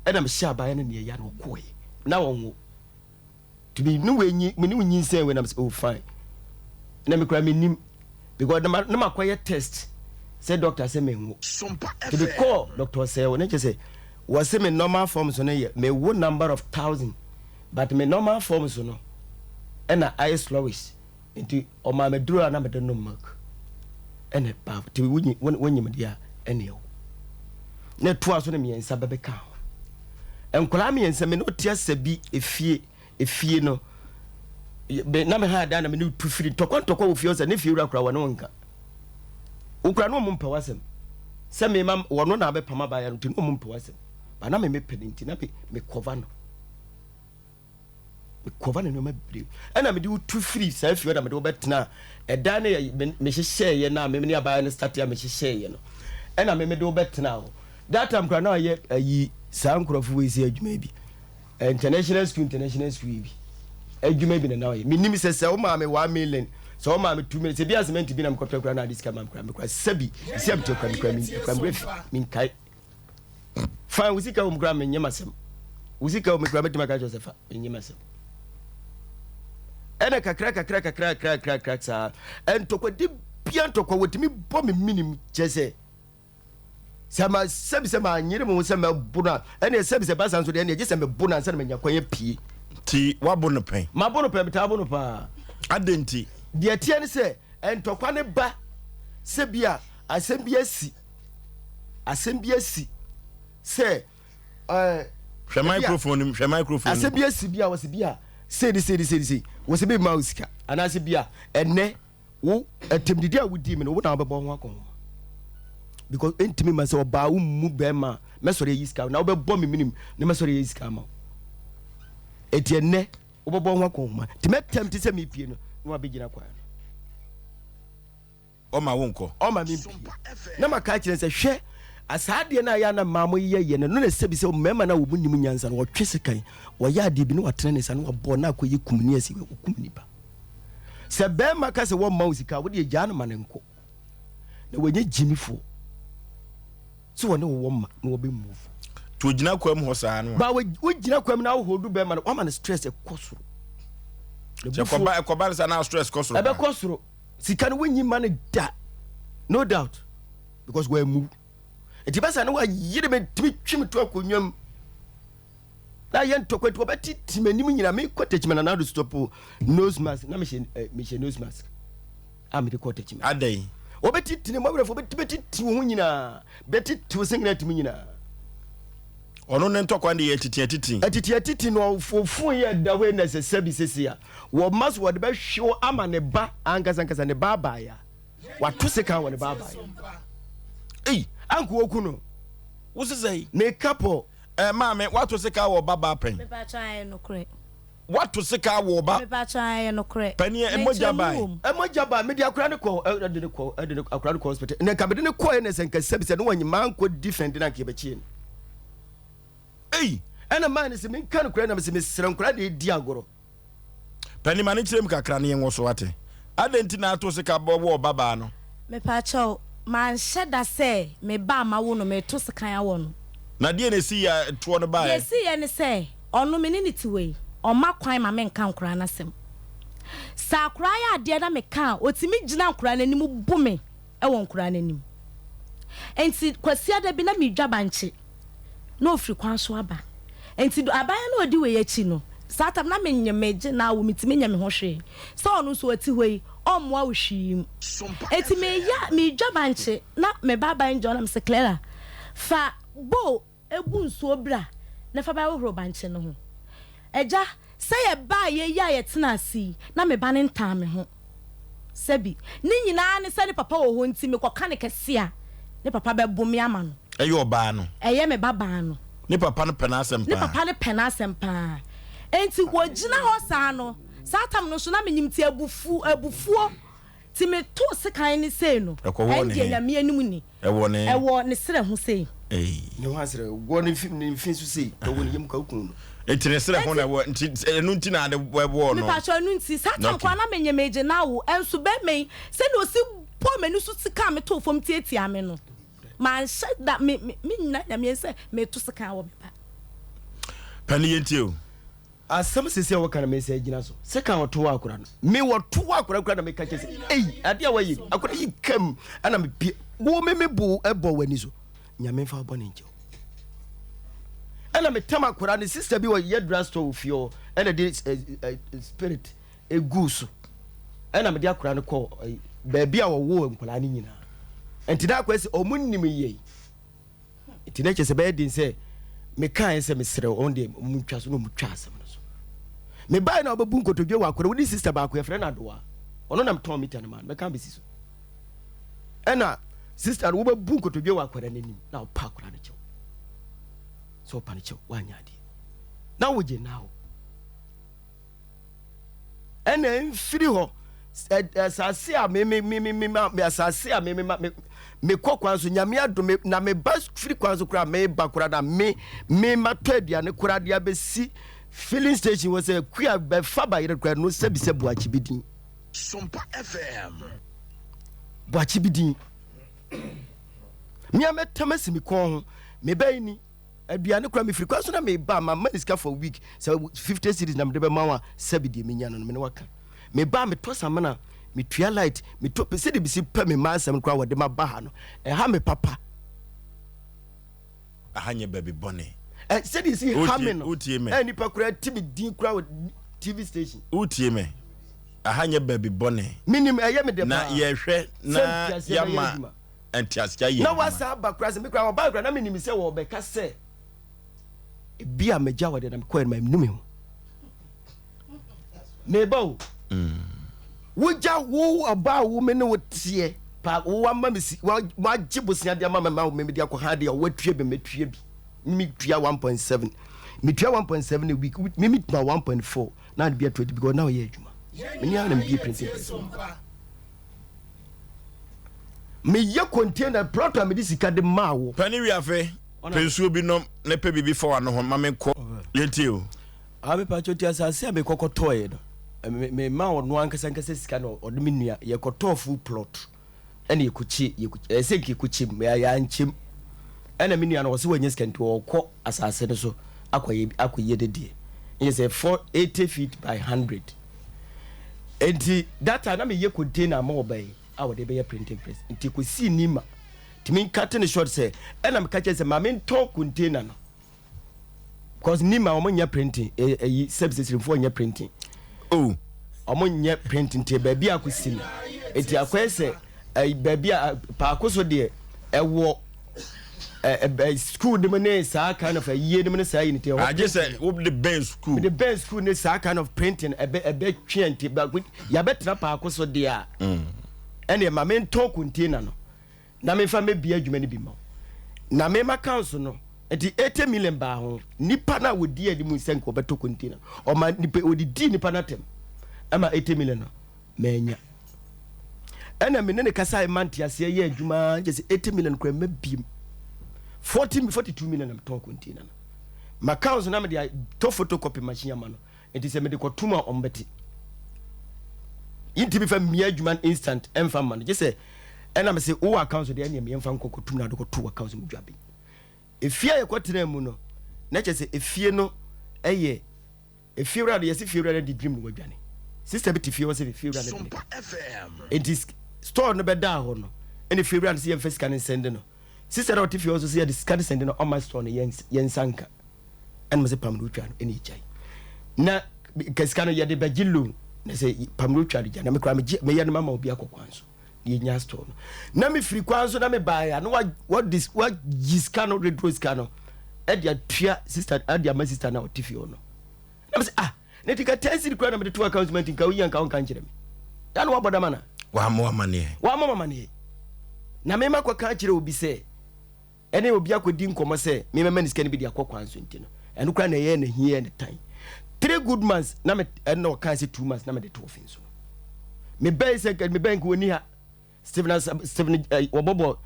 ɛna mehyɛ abaayewa no nea ɛya na ɔkɔɛ na wɔn wo. Nti me ne wei nyi me ne wo nyinsɛn wei na me sɛ oh fine na me kura me nim because na ma na ma kɔyɛ test sɛ doctor sɛ me nwo nti me kɔɔ doctor sɛ wɔ ne kyɛ sɛ wɔse me normal form so no yɛ me wo number of thousand but me normal form so no ɛna ayɛ slowish Nti ɔmaa me duro a na mede nom milk ɛna ɛbaa nti wonyi wonyim deɛ a ɛna ɛwo na ɛtoa so no mmiɛnsa bɛbɛka ho nkwadaa mmiɛnsa me ne ɔte asɛ bi efie efie no na me ha dan na me ne tu firi ntɔkwa ntɔkwa wɔ fie ɔsɛ ne fie wura kora wɔne wo nka wokura ne ɔmo mpɛ w'asɛm sɛ me ma wɔno na abɛpam abaayɛ no nti ne ɔmo mpɛ w'asɛm ba na me mepɛ ne nti na me me kɔva no mekɔva ne nneɛma bebree ɛna mede wo tu firi saa fie hɔ na mede wo bɛtena ɛdan no yɛ mehyehyɛeɛ no a me ne abaayewa no starte a mehyehyɛeɛ no ɛna me mede wo bɛtena hɔ that time koraa na ɔyɛ ayi saa nkurɔfo wei sɛ adwuma bi international school international school bi adwuma bi na na ɔyɛ menim sɛ sɛ wo maame 1 million sɛ wo maame 2 million sɛ bi a cement bi na mekɔtɔ koraa na ade sika ma me koraa mekora sɛbi sɛ mete koraa mekora mekora mekora fi menkae Fine, wo sika wɔ mu koraa menyɛ m'asɛm. Wo sika wɔ mu koraa mɛtumi aka kyerɛ sɛ fa menyɛ m'asɛm. Ɛna kakra kakra kakra kakra kakra kakra saa ntɔkwadi bia ntɔkwa wɔtumi bɔ me minim kyerɛ sɛ sɛ ma sɛbi sɛ ma nyere me ho sɛ mɛbo no a ɛne sɛbi sɛ basa nso deɛ ɛne gye sɛ mebo no ansa na manya kwan apue. Nti wabo no pɛn? Mabo no pɛn, metaa bo no paa. Adɛn nti? Deɛ ɛteɛ ne sɛ ntɔkwa ne ba sɛ bi a asɛm bi asi asɛm bi asi sɛ ɛɛ. hwɛ microphone nim hwɛ microphone nim. Asɛm bi asi bi a wɔsi bi a sei de sei de sei de sei wɔsi bi ma wo sika anaasɛ bi a ɛnɛ wo ɛtɛmdidi a wodi mi no wo na wobɛbɔ ho akɔnhoma because ntumi ma sɛ ɔbaa wo mu bɛrima mɛsɔre ayi sika na wobɛbɔ me minim na mɛsɔre ayi sika ama wo eti ɛnɛ wobɛbɔ ho akɔnhoma nti mɛtɛm te sɛ mepie no na wabɛgyina kwan no. Ɔma wo nkɔ. Ɔma me mpue. Na maka akyerɛ no sɛ, Hwɛ, saa adeɛ no a ɛyɛ a na mmaa moyɛ yɛ no, ɛno na ɛsɛ bi sɛ mmarima no a wɔn nnim nyansa no, wɔtwe sekan, wɔyɛ adeɛ bi na wɔatene ne nsa na wɔabɔ na akɔyɛ kum ne asi, wɔkum nipa. Sɛ barima ka sɛ wɔmma wo sika a, wo deɛ gyaa no ma no nkɔ. Na wɔnyɛ gyimifoɔ sɛ wɔne wo wɔ mma na wɔbɛ move. Nti ogyina kwa mu hɔ saa no a. Ba wogyina kwa mu na woholdu bɛrima no, wama no stress ɛkɔ soro. Sɛ ɛkɔba ɛkɔba no saa na stress kɔ soro. Ɛbɛkɔ soro. Sika no wonyi mma no da no doubt because wammu nti bɛsa ne wayere me tumi twe me to akonnwa mu na yɛ ntɔkwa nti wɔbɛtete m'anim nyina mekɔ takyima na nado stop nose mask na mehyɛ eh, mehyɛ nose mask a mede kɔ takyima adɛn wɔbɛtete ne mɔwerɛfo bɛtete wo ho nyinaa bɛtete wo singlet mu nyinaa ɔno ne ntɔkwa de yɛ atiti atiti atiti atiti na ɔfofo yɛ da hɔ na sɛ sɛbi sɛsi a Wɔma so wɔde bɛhwe wo ama ne ba ankasa ankasa, ne ba abaaya. Wato sekan wɔ ne ba abaaya. Ei! Anka wɔku no. Wo se sɛn? Meka pɔ. Eh, maame, woato sika wɔ ba baa pɛn? Mepakyɛ ɛyɛ nokorɛ. Woato sika wɔ ba? Mepakyɛ ɛyɛ nokorɛ. Panin, Na mogya nkyerɛmu bae. wɔ mu. Mogya bae, mede akora no kɔ, ɛde no kɔ, ɛde no akora no kɔ hospital. Na nka mede no kɔɛ na sɛ nka sɛbi sɛ ne wɔnye mankɔ defend na nka yɛbɛkyee no. Ei! Ɛna maa no sɛ menka nokorɛ na mesɛ mesrɛ nkora de di agorɔ. Panin, ma no nkyerɛ mu kakra na yɛnwɔ so, wate? Adɛn nti na ato sika bɔ wɔ ɔbabaa no? Mepakyɛw, manhyɛ da sɛ me ba a mawo no mereto sekan awɔ no. Na deɛn na ɛsiiɛ a toɔ no Deɛ baeɛ? ɛsiiɛ ne sɛ, ɔno me ne no te hɔ yi, ɔmma kwan ma menka nkoraa no asɛm. Sɛ akoraa yɛ adeɛ na meka a, ɔtumi gyina nkoraa no anim bu me wɔ nkoraa no anim. Enti Kwasiada bi na meredwa bankye. na ɔfiri kwan so aba. Nti abaayewa no a ɔdi wei akyi no, saa tam na menye megye no awo, mentumi nyɛ me ho hwee. Sɛ ɔno nso ɔte hɔ yi, ɔmmoa wo hwee mu. Nti meyɛ medwa bankye na me ba aban gya hɔ na mese Clara, fa bowl gu nsuo bra na fa bɛhohoro bankye no ho. Agya, sɛ yɛbaeɛ yi a yɛtenaa ase yi, na me ba no ntaa me ho. Sɛbi, ne nyinaa ne sɛ ne papa wɔ hɔ nti mekɔka no kɛse a, ne papa bɛbo me ama no. Ɛyɛ ɔbaa no. Ɛyɛ me babaa no. Ne papa no pɛ n'asɛm Ne paa. papa no pɛ n'asɛm paa. Enti wɔgyina hɔ saa no, saa tam no nso na menyim nti abufu, abufuo nti metoo sekan no sei no, Ɛkɔwɔɔ ne ɛndeɛ he? Nyame anim ni. Ɛwɔ ne. Ɛwɔ ne serɛ ho sei. Ei. Ne ho asrɛ wɔ ne fi ne fi so sei ka wɔ ne yam ka okun no. Nti ne serɛ ho na Enti ɛwɔ nti ɛno nti na ade ɛwɔɔ no. Mepakyɛw ɛno nti saa tam Okay. koraa na menyɛ megye no awo ɛnso bɛɛma yi sɛnea osi bɔɔ m'ani so sika a metoo fam tiatiaa me no manhyɛ da me me me nyina Nyame sɛ meto sekan wɔ me ba. Pɛ ne yɛntie o. Asɛm sese a wɔka no me nsa agyina so. Sekan a ɔtow akora no, me wɔtow akora kora na meka kyerɛ sɛ, ei, ade a wɔayɛ ni, akora yi kam, ɛna mepie, wo me me bo ɛbɔ w'ani so, Nyame mfa wo bɔne nkyɛ wo. Ɛna metam akora ne sister bi wɔ yɛ drugstore wɔ fie hɔ, ɛna de spirit egu so, ɛna mede akora no kɔ baabi a wɔwɔ nkwadaa no nyinaa. Nti na akora sɛ ɔmo nim yɛn. Nti na kyerɛ sɛ ɛbɛyɛ den sɛ mekaeɛ sɛ mesrɛ wɔn deɛ wɔntwa so na wɔtwa asɛm no so. Mebaeɛ na wɔbɛbu nkotodwe wɔ akɔrɔ wode sista baako yɛfrɛ no Adowa ɔno na metɔn mita no maa no mɛka bɛsi so ɛna sista no wobɛbu nkotodwe wɔ akɔrɔ no anim na wopa akɔrɔ no kyɛw sɛ wopa no kyɛw woanyɛ adeɛ na wogye na wo ɛna mfiri hɔ asase a me me me me me asase a me me me mekɔ kwan so nyame adom me na meba firi kwan so koraa meba koraa na me me matɔ aduane koraa de abɛsi filling station wɔ sɛ kua bɛfa bayerɛ koraa no sɛbi sɛ boakye bi din Sompa FM. Boakye bi din mea mɛtam asi me kɔn ho mebɛyi ni Aduane koraa mefiri kwan so na meba a mamma ne sika for week sɛ 50 cedis na mede bɛma wo a sɛbi deɛ menya no no me ne waka meba a metɔ samina metua light metɔ sɛdeɛ bisi pɛ me mma asɛm koraa wɔde ma ba ha no ɛha me papa. Aha nyɛ baabi bɔne. Ɛ sɛdeɛ si ha me no Wotie me. ɛ nipa koraa ti me din koraa wɔ TV station. Wotie me. Aha nyɛ baabi bɔne. Menim ɛyɛ me dɛ Na paa. yɛhwɛ na Sɛ nteaseɛ bɛyɛ yɛama adwuma. nteaseɛ ayɛ Na adwuma. wasan aba koraa sɛ me koraa ɔbae koraa na menim sɛ wɔbɛka sɛ ebi a magya wɔ deɛ na mekɔɛ no manu me ho meba o mm. wogya wo ɔbaa wo me ne wo teɛ pa wo ama me si wagye bosea de ama me ma me de akɔ ha deɛ watua bi metua bi metua 1.7 metua 1.7 a week me metuma 1.4 na ade bi ato adi because na ɔyɛ adwuma me ne ara na mebie printing press Meyɛ container plot a mede sika de maa wo. Pani wiafe, pɛ nsuo bi nom na pɛ biribi fa w'ano ho ma menkɔ. Yɛntie o. Ah me pakyɛ nti asase a mekɔ kɔtɔɔɛ no me me ma ɔno ankasa ankasa sika na ɔde me nua yɛkɔtɔɔ full plot ɛna yɛkɔkye yɛkɔ ɛsɛ nka yɛkɔkyem mɛ yɛankyem ɛna me nua no ɔsɛ wanya sika nti ɔkɔ asase no so akɔyɛ akɔyɛ ne deɛ ɛnyɛ sɛ 480 feet by 100 Enti that time na meyɛ container ama ɔba yi a wɔde bɛyɛ printing press. Nti kɔsii Nima. Nti me cut ne short sɛ ɛna meka kyerɛ sɛ ma mentɔn container no. Because Nima wɔn nyɛ printing ɛyi sɛbi sɛ sirimfoɔ nyɛ printing. Oh. Wɔn nyɛ printing nti baabi a kɔsi no. Nti akɔyɛ sɛ ɛyi baabi a paako so deɛ ɛwɔ ɛ school no mu ne saa kind of ayie no mu ne saa yi nti ɛhɔ. Agye sɛ wo de bɛn school. De bɛn school ne saa kind of printing ɛbɛ ɛbɛ twɛn nti baako yabɛtena paako so deɛ a. Mm. Ɛnna ɛma me ntɔn container no na me nfa mɛ bia adwuma no bi ma na me ma council no. Nti 80 million baa ho. Nipa no a wɔdi anim sɛ nka ɔbɛtɔ container, ɔma nipa wɔde dii nipa no atɛm ɛma 80 million no manya. Ɛna me ne ne kasa ma nteaseɛ yɛ adwuma gye sɛ 80 million kora mma biem. 40 42 million na metɔn container no. Ma council na mede atɔ photocopy machine ama no. Nti sɛ mede kɔtom a ɔmbɛte. Yɛntumi fa mmia adwuma no instant ɛmfa mma no gye sɛ ɛna mese wowɔ account so deɛ ɛneɛ yɛmfa nkɔ kɔtom na ade kɔto wɔ account mu dwa bi. Efie a yɛkɔtenaa mu no, na kyerɛ sɛ efie no yɛ efiewura no, yɛse fiewura no de dream no wadwane. Sister bi te fie hɔ sɛ fiewura no de ne ka. Enti store no bɛdaa hɔ no, ɛna fiewura no sɛ yɛmfa sika no nsɛnde no. Sister no a ɔte fie hɔ nso sɛ yɛde sika no sɛnde no ɔmma store no yɛnsa nka. Ɛna mo sɛ pam no wotwa no ɛna egyae. Na ka sika no yɛde bɛgye loan na sɛ pam no wotwa no gya na mekora megye meyɛ no mama obi akɔ kwan so. Yɛnya store no na mefiri kwan so na mebaeɛ a na wɔde wayi sika no reduro sika no ɛde atua sister ɛde ama sister na ɔte fie hɔ no na mesɛ ah na ti ka ten cedi kura na mede to account ma nti nka woyi anka wonka nkyerɛ me da na wabɔ dama na wamma amaneɛ wamma amaneɛ na mema kɔka akyerɛ obi sɛ ɛne obi akɔdi nkɔmmɔ sɛ memɛma ne sika no bi de akɔ kwan so nti no ɛno koraa na ɛyɛ na hia ne tan three good months na me ɛna ɔka sɛ 2 months na mede to ɔfe nso no mebɛn sɛ mebɛn nka wɔni ha Stephen asa Stephen ɛ wɔbɔbɔ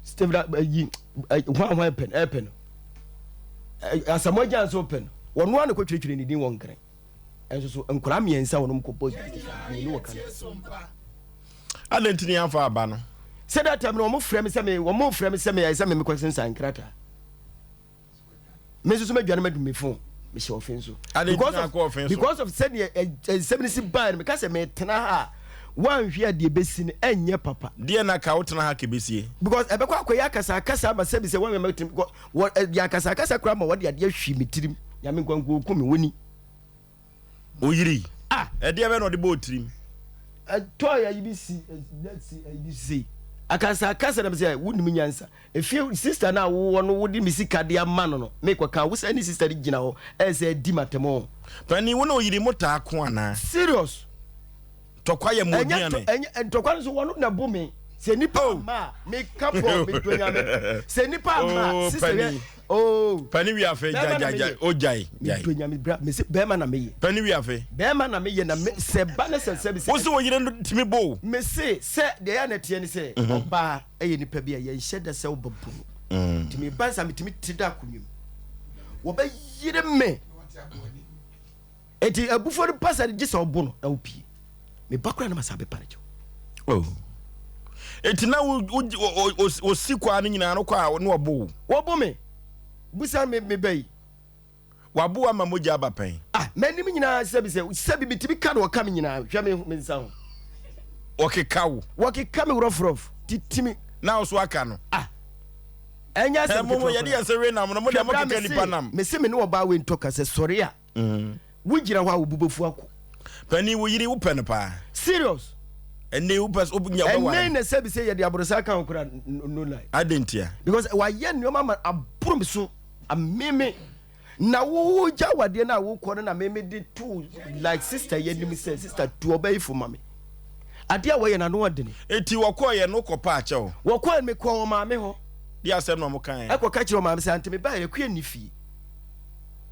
Stephen ayi ɛ hwan hwan pɛ no ɛpɛ no ɛ Asamoah Gyan nso pɛ no wɔn ara na kɔtwerɛtwerɛ ne din wɔ nkran ɛnso so nkwadaa mmiɛnsa wɔn kɔ bɔ mmienu wɔ kan. Adɛn nti ne yɛamfa aba no? Sɛ that time no wɔn frɛ me sɛ me wɔn frɛ me sɛ me ayɛ sɛ me mekɔ sensan nkrataa. Me nso so madwane madu me phone mehyɛ ɔfe nso. Because of because of sɛdeɛ nsɛm no si baa no meka sɛ metena ha a woanhwɛ a deɛ ɛbɛsi no ɛnyɛ papa. Deɛ na ka wotena ha kɛbɛsie. Because ɛbɛkɔ akɔyɛ akasa akasa ama sɛbi sɛ wɔn mɛtena wɔ ɛde akasa akasa koraa ma wɔde adeɛ ahwi me tirim nyame nkwankuo ku me wɔni. Oyiri. Ah! Ɛdeɛ bɛ na ɔde bɔɔ tirim? Ɛtɔɔ ayi bi si si ayi bi si. Akasa akasa na sɛ wonim nyansa. Efie sister na wowɔ no wode me sika de ama no no mekɔ ka wo sɛ ne sister no gyina hɔ ɛsɛ adi matɛmɔ. Panin wo ne oyiri mo taa ko anaa? Serious. Tɔkwa yɛ mo aduane. Ɛnyɛ ntɔkwa no so wɔn na bo me. Sɛ nipa oh. ama a meka pɔ medɔ nyame. Sɛ nipa ama oh, sister yɛ oh. Pani wi afe gya gya gya o gyae gyae. Medɔ nyame bra mese bɛrima na meyɛ. Pani wi afe. Bɛrima na meyɛ na me sɛ ba ne sɛ sɛ sɛ. Wo se wo yere no tumi bo wo. Mese sɛ deɛ yɛ na teɛ ne sɛ mhm. ɔbaa ɛyɛ nipa bi a yɛnhyɛ da sɛ wobɛbu no. Mm. Tumi ba nsa metumi te da akonnwa mu. Wɔbɛyere me. Enti abufuo no ba sɛ gye sɛ ɔbo no na wopie. Me ba koraa na masa bɛpa no kyɛw. Oh. Enti na wo wo osi kwaa no nyinaa no kɔ a na ɔbo wo. Wɔbo me. Busa me me ba yi. Wabo ama mogya aba pɛn. Ah, m'anim nyinaa sɛbi sɛ sɛbi metumi ka na ɔka me nyinaa hwɛ me me nsa ho. Wɔkeka wo. Wɔkeka me rɔfrɔf titimi. Na wo so aka no. Ah. Ɛnyɛ asɛm ketewa koraa. Yɛde yɛn nsa we nam no, mo deɛ mokeka nipa nam. Mese me ne ɔbaa wei ntɔ ka sɛ sɔre a wogyina hɔ a wo bo bɛfu akɔ. Panin wo yere wopɛ no paa. Serious. Ɛnne wopɛ sɛ wonya wobɛware. Ɛnne na sɛbi sɛ yɛde aborosan ka ho koraa no lie. Adɛn ntia? Because wayɛ nneɛma ma aboro me so ameme na wogya wadeɛ no a wokɔ no na meme de to like sister yɛ anim sɛ sister tu ɔbɛyi fo ma me adeɛ a wɔyɛ no ano ɔdene. Eti wɔkɔɔ yɛ no kɔ pa akyɛw. Wɔkɔɔ mekɔɔ wɔ maame hɔ. Di asɛm na wɔn kan. Ɛkɔ ka kyerɛ maame sɛ ante me ba yɛ kua ni fie.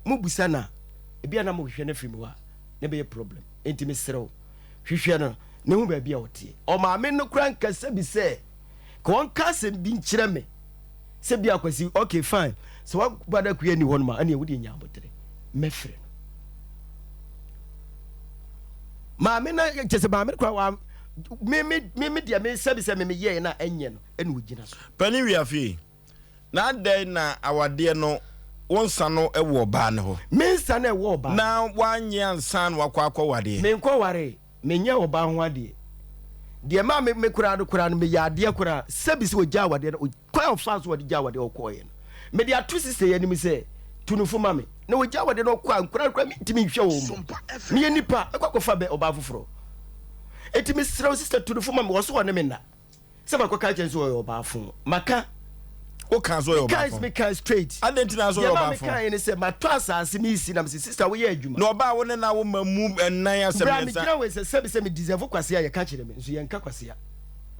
Mo busa na ebi a na mo hwehwɛ no afiri me hɔ a na ɛbɛyɛ problem. Enti mesrɛ wo hwehwɛ no na hu baabi a ɔteɛ. Ɔmaame no koraa nkasa bi sɛ ka ɔnka asɛm bi nkyerɛ me sɛ bi akwasi okay fine sɛ waba da kua ni hɔ nom a ɛneɛ wodeɛ nya abotere mɛfrɛ no. Maame no kyɛ sɛ maame no koraa wa me me me me deɛ me sɛbi sɛ me me yɛɛ na ɛnyɛ no ɛna ogyina so. Panin Wiafie, na adɛn na awadeɛ no wo nsa no wɔ ɔbaa no hɔ? Me nsa no ɛwɔ ɔbaa no. Na woanye ansa na wakɔ akɔwadeɛ? Menkɔwaree, menyɛɛ ɔbaa ho adeɛ. Deɛ ɛmaa me me koraa no koraa no meyɛ adeɛ koraa sɛbi sɛ ɔgyaa awadeɛ no kwan a ɔfaa so ɔde gyaa awadeɛ ɔkɔɔeɛ no mede ato sista yi anim sɛ tu no fo ma me na ɔgyaa awadeɛ no ɔkɔ a nkoraa no koraa mentumi nhwɛ wɔn mu meyɛ nipa mɛkɔ akɔfa bɛ ɔbaa foforɔ enti mesrɛ wo sista tu no fo ma me wɔ so ɔne me nna. Sɛ makɔ ka kyerɛ sɛ ɔyɛ ɔbaafo. Maka. Wo ka sɛ ɔyɛ ɔbaafo. Meka straight. Adɛn nti na sɛ ɔyɛ ɔbaafo? Deɛ ma meka yɛ ne sɛ matɔ asase mesi na mese sister woyɛ adwuma. Na ɔbaa wo ne na wo ma mu ɛnan asɛm yɛn nsa. Bra megyina wei sɛ sɛbi sɛ me deserve kwasea yɛka kyerɛ me nso yɛnka kwasea.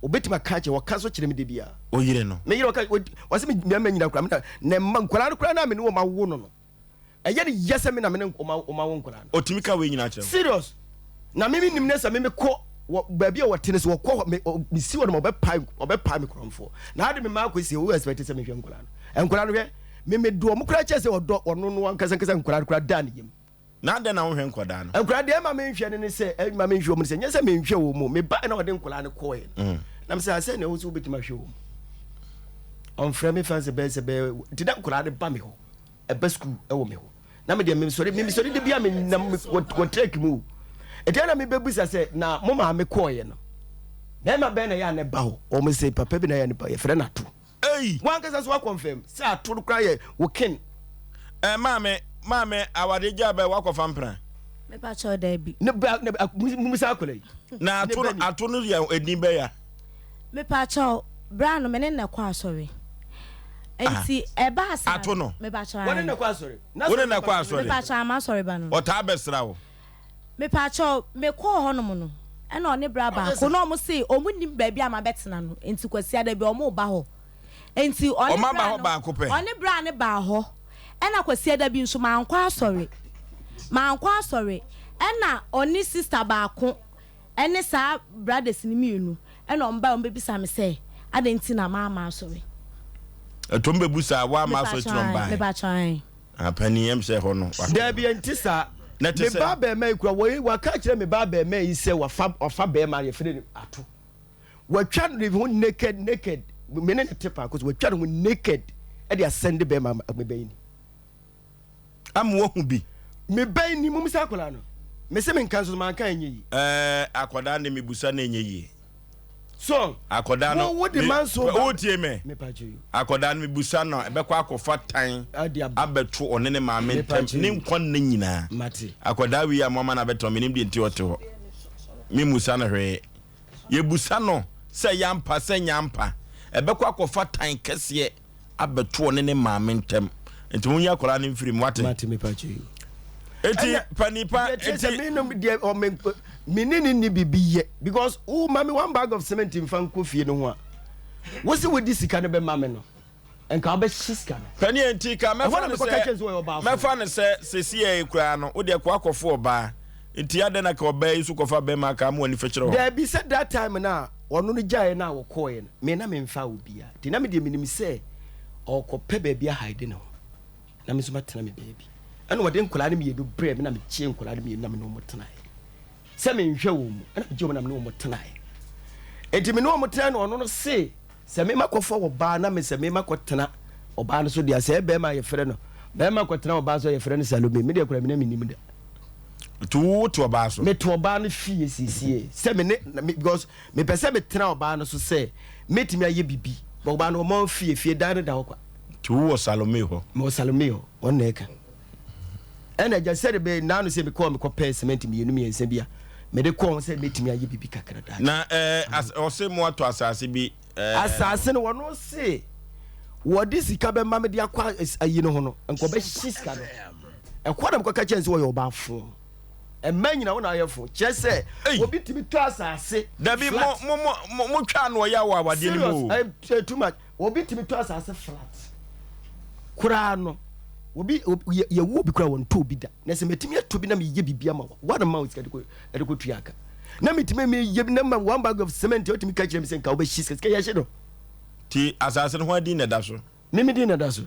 Obetumi aka akyerɛ, ɔka nso kyerɛ me da biara. Wo yere no? Me yere ɔka, ɔse me mmarima nyina koraa, me na, ne mma, nkwadaa no koraa no a me ne wɔn awo no no, ɛyɛ no ya sɛ me na me ne wɔn awo nkwadaa no. Ɔtumi ka wei nyinaa kyerɛ wo? Serious. Na me menim ne sɛ me mekɔ wɔ baabi a wɔte no sɛ wɔkɔ hɔ, me, mesi hɔ nom a ɔbɛpae, ɔbɛpae me korɔmfoɔ. Na ade me mma akɔsie, wo expect sɛ mehwɛ nkwadaa no? Nkwadaa no hwɛ, me medɔ wɔn koraa kyɛn sɛ ɔdɔ ɔno no ankasa ankasa nkwadaa no koraa daa ne yam. Na adɛn na wonhwɛ nkwadaa no? Nkwadaa deɛ ɛma menhwɛ no ne sɛ, ɛma menhwɛ wɔn ne sɛ, nyɛ sɛ menhwɛ wɔn mu. Mebae na ɔde nkwadaa no kɔɔɛ no. Mm. Na mesɛ asɛ na ɛwɔ sɛ wobɛtumi ahwɛ wɔn. Ɔmfrɛ me fa sɛ bɛyɛ sɛ bɛyɛ nti na nkwadaa no ba me hɔ. Ɛba sukuu ɛwɔ me hɔ. Na me deɛ mesɔre mesɔre de bi a menam wɔ trek mu o. Ɛti na mebɛbusa sɛ na mo maame kɔɔɛ no. Bɛrima bɛn na ɛyɛ a na ɛba hɔ? Wɔn sɛ papa bi na ɛyɛ a ne ba yɛfrɛ no ato. Ei! Wankasa nso wakɔnfɛm sɛ ato no koraa yɛ wo kin. Eh maame, maame awadeɛ gyaa bɛɛ wakɔfa mpena. Mepa kyɛw daabi. Ne ba ne ba mumisa akwadaa yi. Na ato no ato no yɛ edin bɛya. Mepa kyɛw bra no me ne no kɔ asɔre. Nti ɛbaa saa. Ato no. Mepa kyɛw. Wɔne no kɔ asɔre. Wo ne no kɔ asɔre. Mepa kyɛw ama asɔre ba no. Ɔtaa bɛsra wo. Mepaakyɛw, mekɔɔ hɔnom no, ɛna ɔne bra baako na ɔmo se ɔmo nnim baabi a mabɛtena no, nti Kwasiada bi ɔmo reba hɔ. Nti ɔne Ɔmo aba bra hɔ no, baako pɛ? ɔne bra no baa hɔ, ɛna Kwasiada bi nso mankɔ asɔre, mankɔ asɔre, ɛna ɔne sister baako ɛne saa brothers no mienu ɛna ɔmo bae ɔmo bɛbisa me sɛ adɛn nti na mamma asɔre. Ɛto ɔmo bɛbusaa woamma asɔre nti na ɔmo Mepaakyɛw ae, bae? mepaakyɛw ae. Ah panin ɛm sɛ ɛhɔ no waka. Daabi ɛnte saa. Na ɛte Me sɛn? ba abarimaa yi kura wɔ waka akyerɛ me ba abarimaa yi sɛ wafa wafa barima yɛfrɛ no ato. Watwa ne ho naked naked me ne ne te faako so watwa ne ho naked ɛde asɛnde barima ama me ba yi ni. Ama wahu bi. Me ba yi ni mum sɛ akwadaa no. Me se me nka nso manka ɛnyɛ yi. Ɛɛ akwadaa no de mebusa no ɛnyɛ yie. So Akɔdaa no wo wo de manso ba wo tie me me pa kyɛ akɔdaa no mebusa no a ɛbɛkɔ akɔfa tan Ade aba. abɛto ɔne ne maame Me pa ntam kyɛ ne nkwa nna nyinaa Mate. akɔdaa wei a moama no abɛtɔn menim deɛ nti ɔte hɔ memusa no hwee yɛbusa no sɛ ɛyɛ ampa sɛ ɛnyɛ ampa ɛbɛkɔ akɔfa tan kɛseɛ abɛto ɔne ne maame ntam nti monyi akwadaa no mfiri mu wate. Mate mepa kyɛ yi. Eti panipa eti. Me no deɛ ɔme me ne ne ni bibi yɛ because wo ma me one bag of cement nfa nkɔ fie no ho a wo se wo di sika no bɛ ma me no nka wo bɛ hye sika no. Pani enti ka mɛfa no sɛ mɛfa no sɛ sɛsi yɛ koraa no wo deɛ kɔ akɔfo ɔbaa nti adɛn na ka ɔbaa yi so kɔfa bɛrima aka ama wani fɛkyerɛ hɔ. Daabi sɛ that time no a ɔno no gyaeɛ no a wɔkɔɔeɛ no me na memfaa obiara nti na me deɛ menim sɛ ɔrekɔpɛ baabi ahaede ne ho na me nso matena me baabi ɛna ɔde nkwadaa no mienu brɛɛ me na megyee nkwadaa no mienu na me ne wɔn tenaeɛ sɛ menhwɛ wɔn mu ɛna megye wɔn na me ne wɔn tenaeɛ nti me ne wɔn tenaeɛ na ɔno no se sɛ mema kɔfa ɔbaa na me sɛ mema kɔtena ɔbaa no so deɛ sɛ bɛrima yɛfrɛ no bɛrima kɔtena ɔbaa so yɛfrɛ no Salome me deɛ kora me na menim da nti wo te ɔbaa so mete ɔbaa no fie siesie sɛ me ne because Mepɛ sɛ metena ɔbaa no so sɛ mɛtumi ayɛ biribi. But ɔbaa no, ɔma fie, fie dan no da hɔ kwa. Nti wowɔ Salome hɔ? Mewɔ Salome hɔ, ɔno na ɛka. Ɛna agya sɛde bɛ naano sɛ mekɔɔ mekɔpɛɛ cement mienu mmiɛnsa bi a mede kɔɔ ho sɛ mɛtumi ayɛ biribi kakra daakye. Na ɛɛ as ɔse mo atɔ asase bi ɛɛ. Asase no wɔno se wɔde sika bɛma mede akɔ ayi no ho no nka ɔbɛhye sika no. Ɛkɔ na mekɔka kyerɛ no sɛ ɔyɛ ɔbaa foo. Mmaa nyina wo na ayɛ fo. Kyerɛ sɛ obi tumi tɔ asase. Dabi mo mo mo mo twa no ɔya wɔ awadeɛ no mu o. Serious too much. Obi tumi tɔ asase flat. Koraa no obi yɛ wo obi koraa wɔn tɔ obi da. Na sɛ mɛtumi atɔ bi na meyɛ biribi ama wa wa na ma wo sika de kɔ de kɔ tua aka. Na metumi meyɛ bi na ma one bag of cement otumi ka kyerɛ me sɛ nka wobɛhye sika sika yɛhye no. Ti asase no ho adin na ɛda so. Me me din na ɛda so.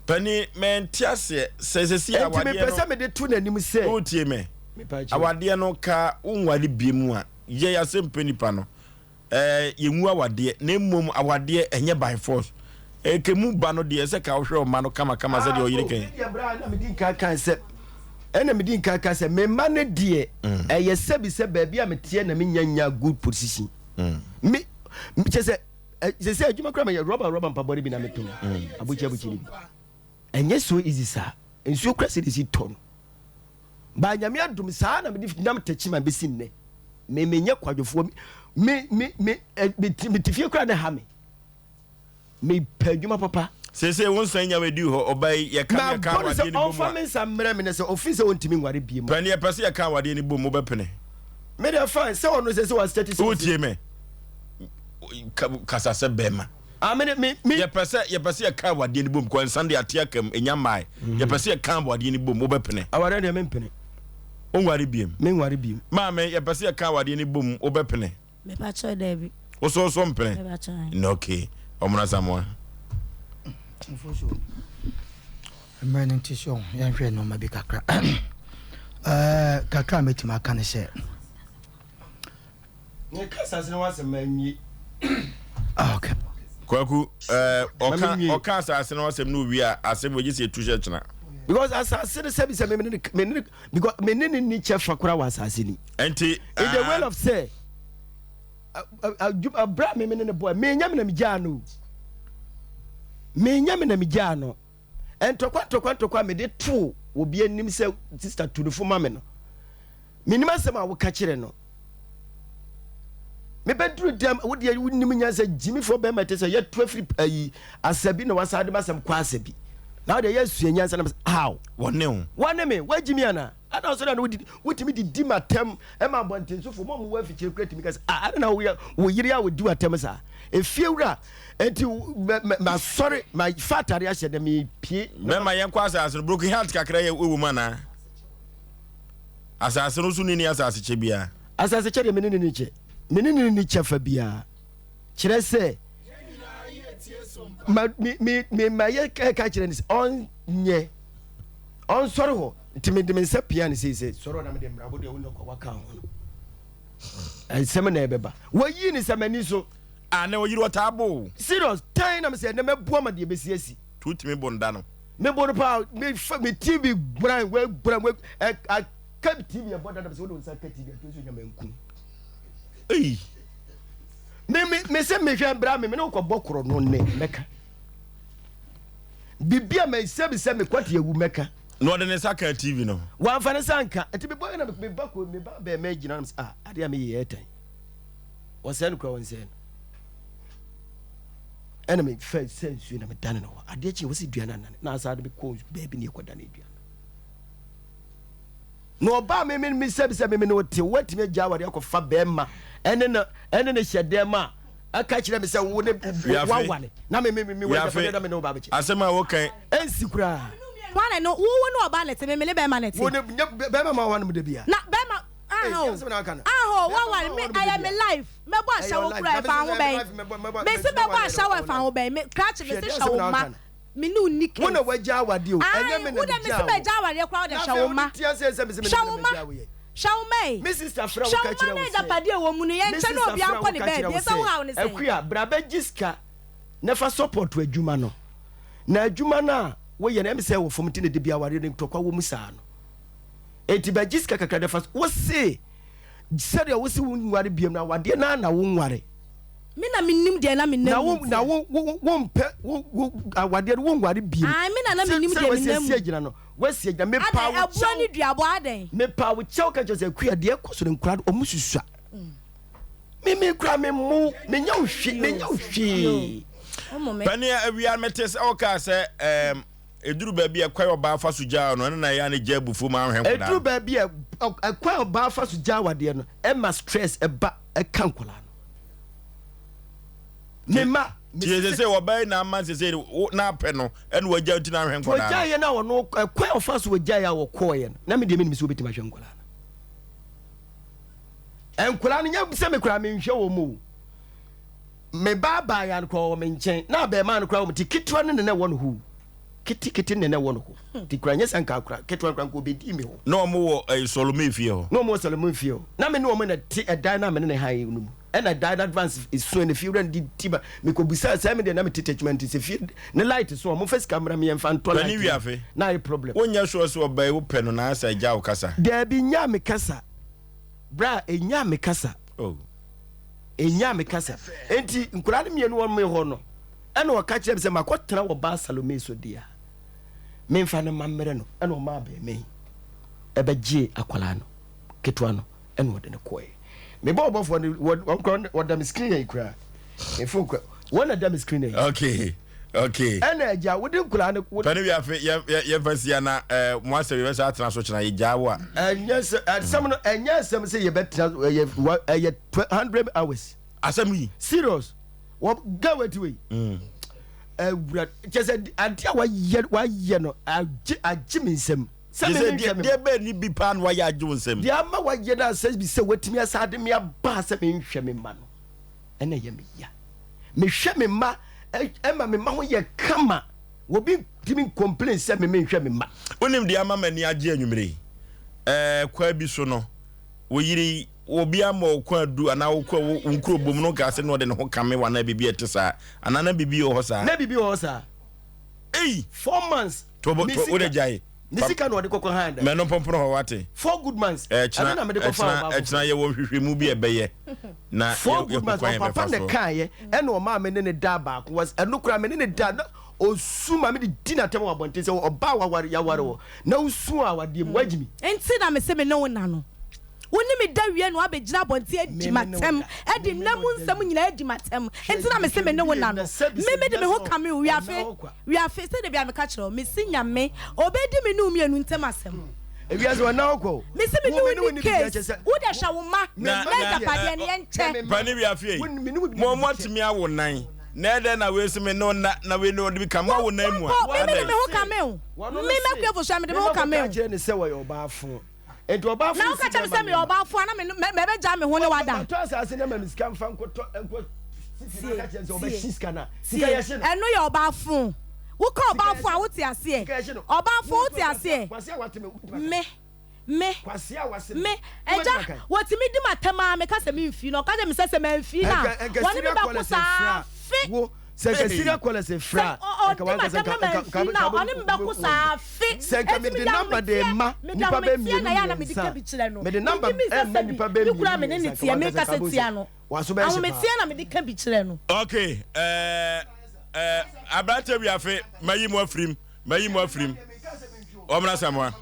Panin, mente aseɛ sɛ sɛsi awadeɛ no. Enti mepɛ sɛ mede to n'anim sɛ. Wotie me? Awadeɛ no ka wonware bie mu a, yɛ asɛm pɛ nipa no. Ɛɛ yɛnwu awadeɛ na mmom awadeɛ ɛnyɛ by force. Ɛkɛ mu ba no deɛ ɛsɛ ka wohwɛ ɔma no kama kama sɛdeɛ ɔyere kan. Ah, oh, bra na medi nkan kan sɛ ɛna medi nkan kan sɛ me mma no deɛ mm. ɛyɛ sɛbi sɛ baabi a meteɛ na menya nya good position. Mm. Me kyɛ sɛ Sɛsɛ adwuma koraa meyɛ rɔba rɔba mpaboa no bi na metɔn abokyi abokyi no bi ɛnyɛ so easy saa nsuo kora sɛ de si tɔ no baa nyame adom saa na mede nam takyi ma bɛsi nnɛ me menyɛ kwadwofoɔ me me me mete fie koraa na ha me mepɛ adwuma papa sese wo nsa nya wadi hɔ ɔba yi yɛka yɛka awadeɛ no bom a ɔmfa me nsa mmerɛ me na sɛ ɔfiri sɛ ɔntumi nware bie mu pɛne yɛpɛ sɛ yɛka awadeɛ no bom wobɛpene. Me deɛ fine sɛ ɔno sɛ sɛ wa stati sɛ. Wotie me kasa sɛ bɛrima. Ah, me me me. Yɛpɛ sɛ yɛpɛ sɛ yɛka awadeɛ no bom kɔ nsan de ate aka mu enya mmae. Mhm. Yɛpɛ sɛ yɛka awadeɛ no bom wobɛpene. Awadeɛ deɛ mempene. Wonware biem. Menware biem. Maame yɛpɛ sɛ yɛka awadeɛ no bom wobɛpene. Mepakyɛw daabi. Wosɔ so mpene. Mepakyɛw. Na okay. Ɔmono Asamoah. Mfo so. Mmerɛ no nti so yɛnhwɛ nneɛma bi kakra. Ɛɛ kakra a mɛtumi aka ne sɛ. Meka asase no ho asɛm manwie. Ah, okay. Kwaku, ɛɛ ɔka ɔka asase no asɛm no owie a asɛm wɔ gye sɛ etu hyɛ kyena. Because asase no sɛbi sɛ me ne me ne because me ne ne ni kyɛfa koraa wɔ asase ni. Nti. In the way of sɛ abira me me ne ne bɔ me nya me na me gyaa no me nya me na me gyaa no ntɔkwa ntɔkwa ntɔkwa me de too obi anim sɛ sister tunufo ma me no menim asɛm a woka kyerɛ no mebɛduru dɛm wodeɛ wonim nyansa gyimifoɔ bɛrima te sɛ yɛtu afiri ayi asabi na wasan de masɛm kɔ asabi na wodeɛ yɛasua nyansa na how wɔne wo wɔne me woagyimi anaa ana ɔsɛ na wotumi didi matam ɛma abɔntensofo mo a mowɔ afikyire kura tumi ka sɛ ah ana na woyɛ wo yere a wɔdi w'atam saa efie wura enti masɔre mafa atare ahyɛ dɛ mepie bɛma yɛnkɔ asase no broken heart kakra yɛ wɔ mu anaa Asase no so nni asase kyɛ biara. Asase kyɛ deɛ me ne no nni kyɛ. Me ne no nni kyɛfa biara. Kyerɛ sɛ, ma me me me ma yɛ ka kyerɛ no sɛ ɔnyɛ ɔnsɔre hɔ nti mede me nsa pia no sei sɛ sɔre hɔ na mede mmara bo deɛ wo nɔkɔ waka ho no nsɛm na ɛbɛba wɔyii ne sɛ m'ani so. A na ɔyere ɔtaa bo. Serious tan na mesɛ ɛnɛ mɛboa ma deɛ bɛsi asi. Tutumi bo nda no. Me bɔ no paa me fa me TV gbran we gbran we ɛ aka TV ɛbɔ dada sɛ wode wo nsa ka TV ato so nyama nku. Ei. Me me me sɛ mehwɛ bra me me ne wokɔ bɔ korɔ no ne mɛka. Bibi a me sɛ bi sɛ me kwate awu mɛka. Na ɔde ne nsa ka TV no. Wamfa ne nsa nka. Nti me bɔ na me ba ko me ba bɛn mɛ gyina no sɛ ah ade a me yɛ ɛtan. Wɔsɛe no kura wɔnsɛe no. Ɛna me fɛ sɛ nsuo na me dane no hɔ. Adeɛ kye wɔsi dua no anane na asa de me kɔ baabi ne ɛkɔ dane dua no. Na ɔbaa me me me sɛ sɛ me me ne ɔte wɔatumi agya aware akɔfa bɛrima ɛne no ɛne ne hyɛ dɛm a aka kyerɛ me sɛ wo ne wawale na me me me wɔ agyapadeɛ na me ne wo ba bɛkyɛ. Asɛm a wokan. Ɛnsi koraa. Wane no wo wo ne ɔbaa ne te me me ne bɛrima ne te. Wo ne bɛrima ma wɔn mu da bia. Na bɛrima aho aho waware me ɛyɛ me life. Mɛbɔ ahyɛwo koraa ɛfa ho bɛn? Mese mɛbɔ ahyɛwo ɛfa ho bɛn? Me krakye mese hwɛ wo mma. Me ne wo nni case. Wo na wagya awadeɛ o, ɛnyɛ me na megyaa wo. Wo deɛ mese magya awadeɛ koraa wo deɛ hwɛ wo mma. Hwɛ wo mma. Hwɛ wo mma ei. Hwɛ wo mma ne agyapadeɛ ɛwɔ mu no yɛnkyɛ na obiara nkɔ ne baabi ɛsɛ wo haw ne sɛn? Akua, bra bɛgye sika na fa support adwuma no. Na adwuma no a woyɛ no ɛyɛ me sɛ ɛwɔ fam nti na da biara awadeɛ no ntɔkwa wɔ mu saa no. Enti bɛgye sika kakra na fa, wose Sɛdeɛ wose wonware biom no, awadeɛ no ara na wonware. Me na mennim deɛ na menam Na mu wo, ntia. na wo, wo, wompɛ, wo, wo, awadeɛ no wonware biom. Ae, me na na Sɛ, mennim sɛdeɛ deɛ wasi menam asi mu. agyina no, woasi agyina. Mepaa Adɛn, wo ɛboɔ kyɛw, ne duabɔ, adɛn? mepaa wo kyɛw ka kyerɛ sɛ, Akua, deɛ ɛkɔ so no, nkwadaa no, wɔn susua. Me, me koraa, memmo wo, menyɛ wo hwee, menyɛ wo hwee. Wommo me. Panin, awia mete sɛ wokaa sɛ, ɛɛm, Ɛduru baabi a ɛkwan a ɔbaa fa so gyaa no, ɛno na ɛyɛ a ne gya abufuo ma anhwɛ nkwadaa Ɛduru no. baabi a ɛkwan a ɔbaa fa so gyaa awadeɛ no, ɛma stress ɛba ɛka nkwadaa no. Me mma, Nti sese sɛ ɔbaa yi na ama sese wo na apɛ no ɛna wagya nti na ahwɛ nkwadaa no. Ɔgyaeɛ no a ɔno ɛkwan a ɔfa so ɔgyaeɛ a ɔkɔɔeɛ no, na me deɛ menim sɛ ɔbɛtumi ahwɛ nkwadaa no. Nkwadaa no nyɛ sɛ me koraa menhwɛ wɔn o. Me ba abaayewa no koraa ɔwɔ me nkyɛn na abarimaa no koraa wɔ me ti ketewa no na na ɛwɔ ne hɔ ketekete na na ɛwɔ ne hɔ ti koraa nyɛ sɛ nka akora ketewa no koraa nka ɔbɛdii me hɔ. Na wɔn wɔ ɛyi Sɔlome fie hɔ. Na wɔn wɔ Sɔlome fie hɔ na me ne wɔn na te ɛdan no a me ne ne han no mu ɛna ɛdan no advance esu ɛna fie wura no de ti ba mekɔ busa sɛ me deɛ na me te tɛkyima nti sɛ fie ne light so wɔn fɛ sika mmra me yɛn fa ntɔ light Panin Wiafe, na ayɛ problem. Wonyɛ sure sɛ ɔbaa yi wopɛ no na asɛ agya wo kasa? Daabi nyaa me kasa bra enyaa me kasa. Oh. Enyaa me kasa. Enti nkwadaa no mmienu wɔ me hɔ no, ɛna ɔka kyerɛ me sɛ makɔtena wɔ baa Salome so deɛ a, memfa no ma mmerɛ no. Ɛna ɔmaa abarimaa yi ɛbɛgyee akwadaa no ketewa no ɛna ɔde no kɔɛ. Mebɔ ɔbɔfoɔ no, wɔn koraa wɔda me screen yi koraa. Me phone koraa, wɔn na da me screen yi. Okay. Okay. Ɛna agya wode nkwadaa no. Pɛne wiafe yɛmfa nsia na eh, mo asɛm yɛbɛsa atena so kyena yɛgyaa wo a. Ɛnyɛ sɛ asɛm no ɛnyɛ asɛm sɛ yɛbɛtena ɛyɛ ɛyɛ 100 hours. Asɛm yi. Serious. Wɔ ga wati wei. Mm. Awura kyɛ sɛ ade a wayɛ wayɛ no agye agye me nsam. Sɛ me menhwɛ me. Deɛ bɛn ni bi paa na wayɛ agye wo nsam. Deɛ ama wayɛ no asɛ bi sɛ watumi asa ade me aba sɛ menhwɛ me mma no. Ɛna ɛyɛ me ya. Mehwɛ me mma ɛma me mma ho yɛ kama. Obi ntumi complain sɛ me menhwɛ me mma. Wonim deɛ ama m'ani agye anwummere yi? Ɛɛ kwaa bi so no, wo yere yi, obi ama wo kwaadu anaa wokɔ wo nkuro bom no nkaa sɛ na ɔde ne ho kame wo anaa biribi a ɛte saa anaa na biribi wɔ hɔ saa? Na biribi wɔ hɔ saa. Ei! Four months. To bo to wode gyae. Ne sika na ɔde kɔkɔ han dan. Mɛno mpompon hɔ wate. Four good months. Ɛkyena ɛkyena ɛkyena yɛwɔ nhwehwɛmu bi a ɛbɛyɛ na Four good months kwan ɔpapa na ɛkaeɛ ɛna ɔmaa me ne ne daa baako was ɛno koraa me ne ne daa na osu ma me de di n'atɛm wɔ abɔnten sɛ ɔbaa waware yaware wɔ na osu a awadeɛ mu wagye mi. Nti na mese me ne wo na no. Wo ne me da wie na woabɛgyina abɔnten adi m'atɛm, de nna mu nsɛm nyinaa adi m'atɛm. Enti na mese me ne wo nna no. Me mede me ho kame wo, wiafe, wiafe, sɛdeɛ biara meka kyerɛ wo, mese Nyame, ɔbɛdi me ne wo mmienu ntam asɛm. Ewiase wɔ nna hɔ kwa o. Mese me ne wo nni case, wo deɛ hwɛ wo mma, na agyapadeɛ no yɛnkyɛ. Pani wiafe ei, mo moatumi awo nan, na ɛdɛn na wei se me ne wo nna, na wei ne ɔde bi ka, moawo nan mua, Mpo, me mede me ho kame wo, me m'akuafo so a mede me ho kame wo. Enti ɔbaa Na woka kyerɛ me sɛ meyɛ ɔbaa fo a, na me mɛbɛgyaa me ho ne wada. Matɔ asase na ma me sika mfa nkɔtɔ nkɔ sisi na ka kyerɛ sɛ ɔbɛhye sika no a. Tie, ɛno yɛ ɔbaa fo. Woka ɔbaa fo a wote aseɛ. Ɔbaa fo wote aseɛ. Me, me, me, agya, wɔtumi di m'atɛm ara meka sɛ memfii no. Ɔka kyerɛ me sɛ sɛ mamfii no a, wɔne me bɛko saa fe. Sɛ nka Syria callers frɛ a, nka wankasa nka nka nka ɔne me bɛko saa fe. Sɛ nka mede number de ma nipa bɛ mmienu mmiɛnsa, mede number ɛma nipa bɛ mmienu mmiɛnsa, nka wankasa nka bɔ sɛ waso bɛyɛ hyɛ paa. Ahometeɛ na mede ka bi kyerɛ no. Okay, ɛɛ ɛɛ aberante wiafe mayi mu afirim mayi mu afirim wɔn na samoa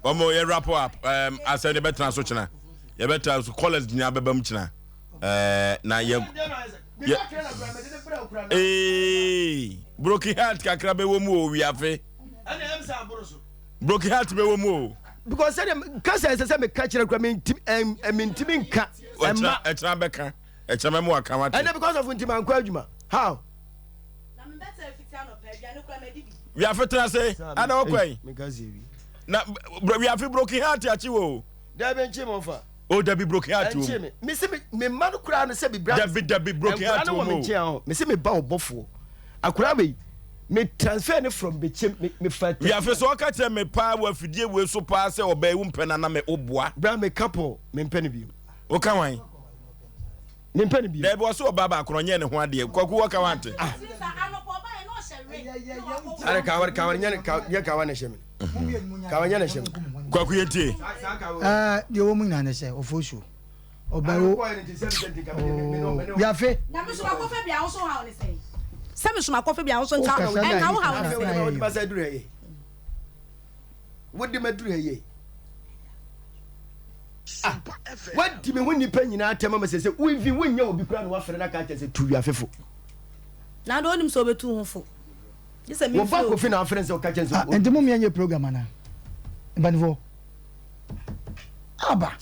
wɔn yɛ wrap up ɛɛm asɛm de bɛtena so kyena yɛbɛtena so callers nyinaa bɛba mu kyena ɛɛ na yɛ. Yɛ ee broken heart kakra bɛwɔ mu o wiafe. Broken heart bɛwɔ mu o. Because sɛdeɛ kasa ɛsɛ sɛ meka kyerɛ kura mentimi mentimi nka ɛma. Ɛkyerɛ bɛka ɛkyerɛ mɛmo waka wate. Ɛnɛ because of nti mankɔ adwuma how. Wiafe tena se ada ɔkɔ yi. Na wiafe broken heart akyi wo. Dabi nkyi mo fa. O dabi broken heart wɔ mu. Me se me mma no koraa no sɛ bi bra. Dabi dabi broken heart wɔ mu. o. Me se me ba ɔbɔfoɔ. Akwaraa wei me transfer ne from bekyem me me fa. Wiafe so ɔka kyerɛ me paa wɔ afidie wei so paa sɛ ɔbaa yi wo mpɛ no ana me wo boa. Bra me couple me mpɛ no bio. Wo ka wan? Me mpɛ no bio. Dabi ɔse ɔbaa baako no ɔnyɛɛ ne ho adeɛ kwaku wɔ ka wante. Ah. Are kawa kawa nyɛ kawa na ɛhyɛ me. Kawa nyɛ na ɛhyɛ me. Kwaku yɛ tie. Ɛɛ deɛ wɔn mu nyinaa ne sɛ ɔfo su ɔbɛwo yafe. Na me so makɔfa bi a wo so haw ne sɛn? Sɛ me so makɔfa bi a wo so nka ɛnka wo haw ne sɛn? Wode ma duru ha yie. Wode ma duru ha yie. Ah, wadi me ho nnipa nyinaa atɛm ama sɛ sɛ wovi wonyɛ obi kura na wafrɛ no aka kyerɛ sɛ tu wiafe fo. Na de onim sɛ obetu ho fo. Wɔba Kofi na afrɛ sɛ ɔka kyerɛ sɛ. Ah, nti mo mmea nyɛ program ana? Mpanimfoɔ. Aba.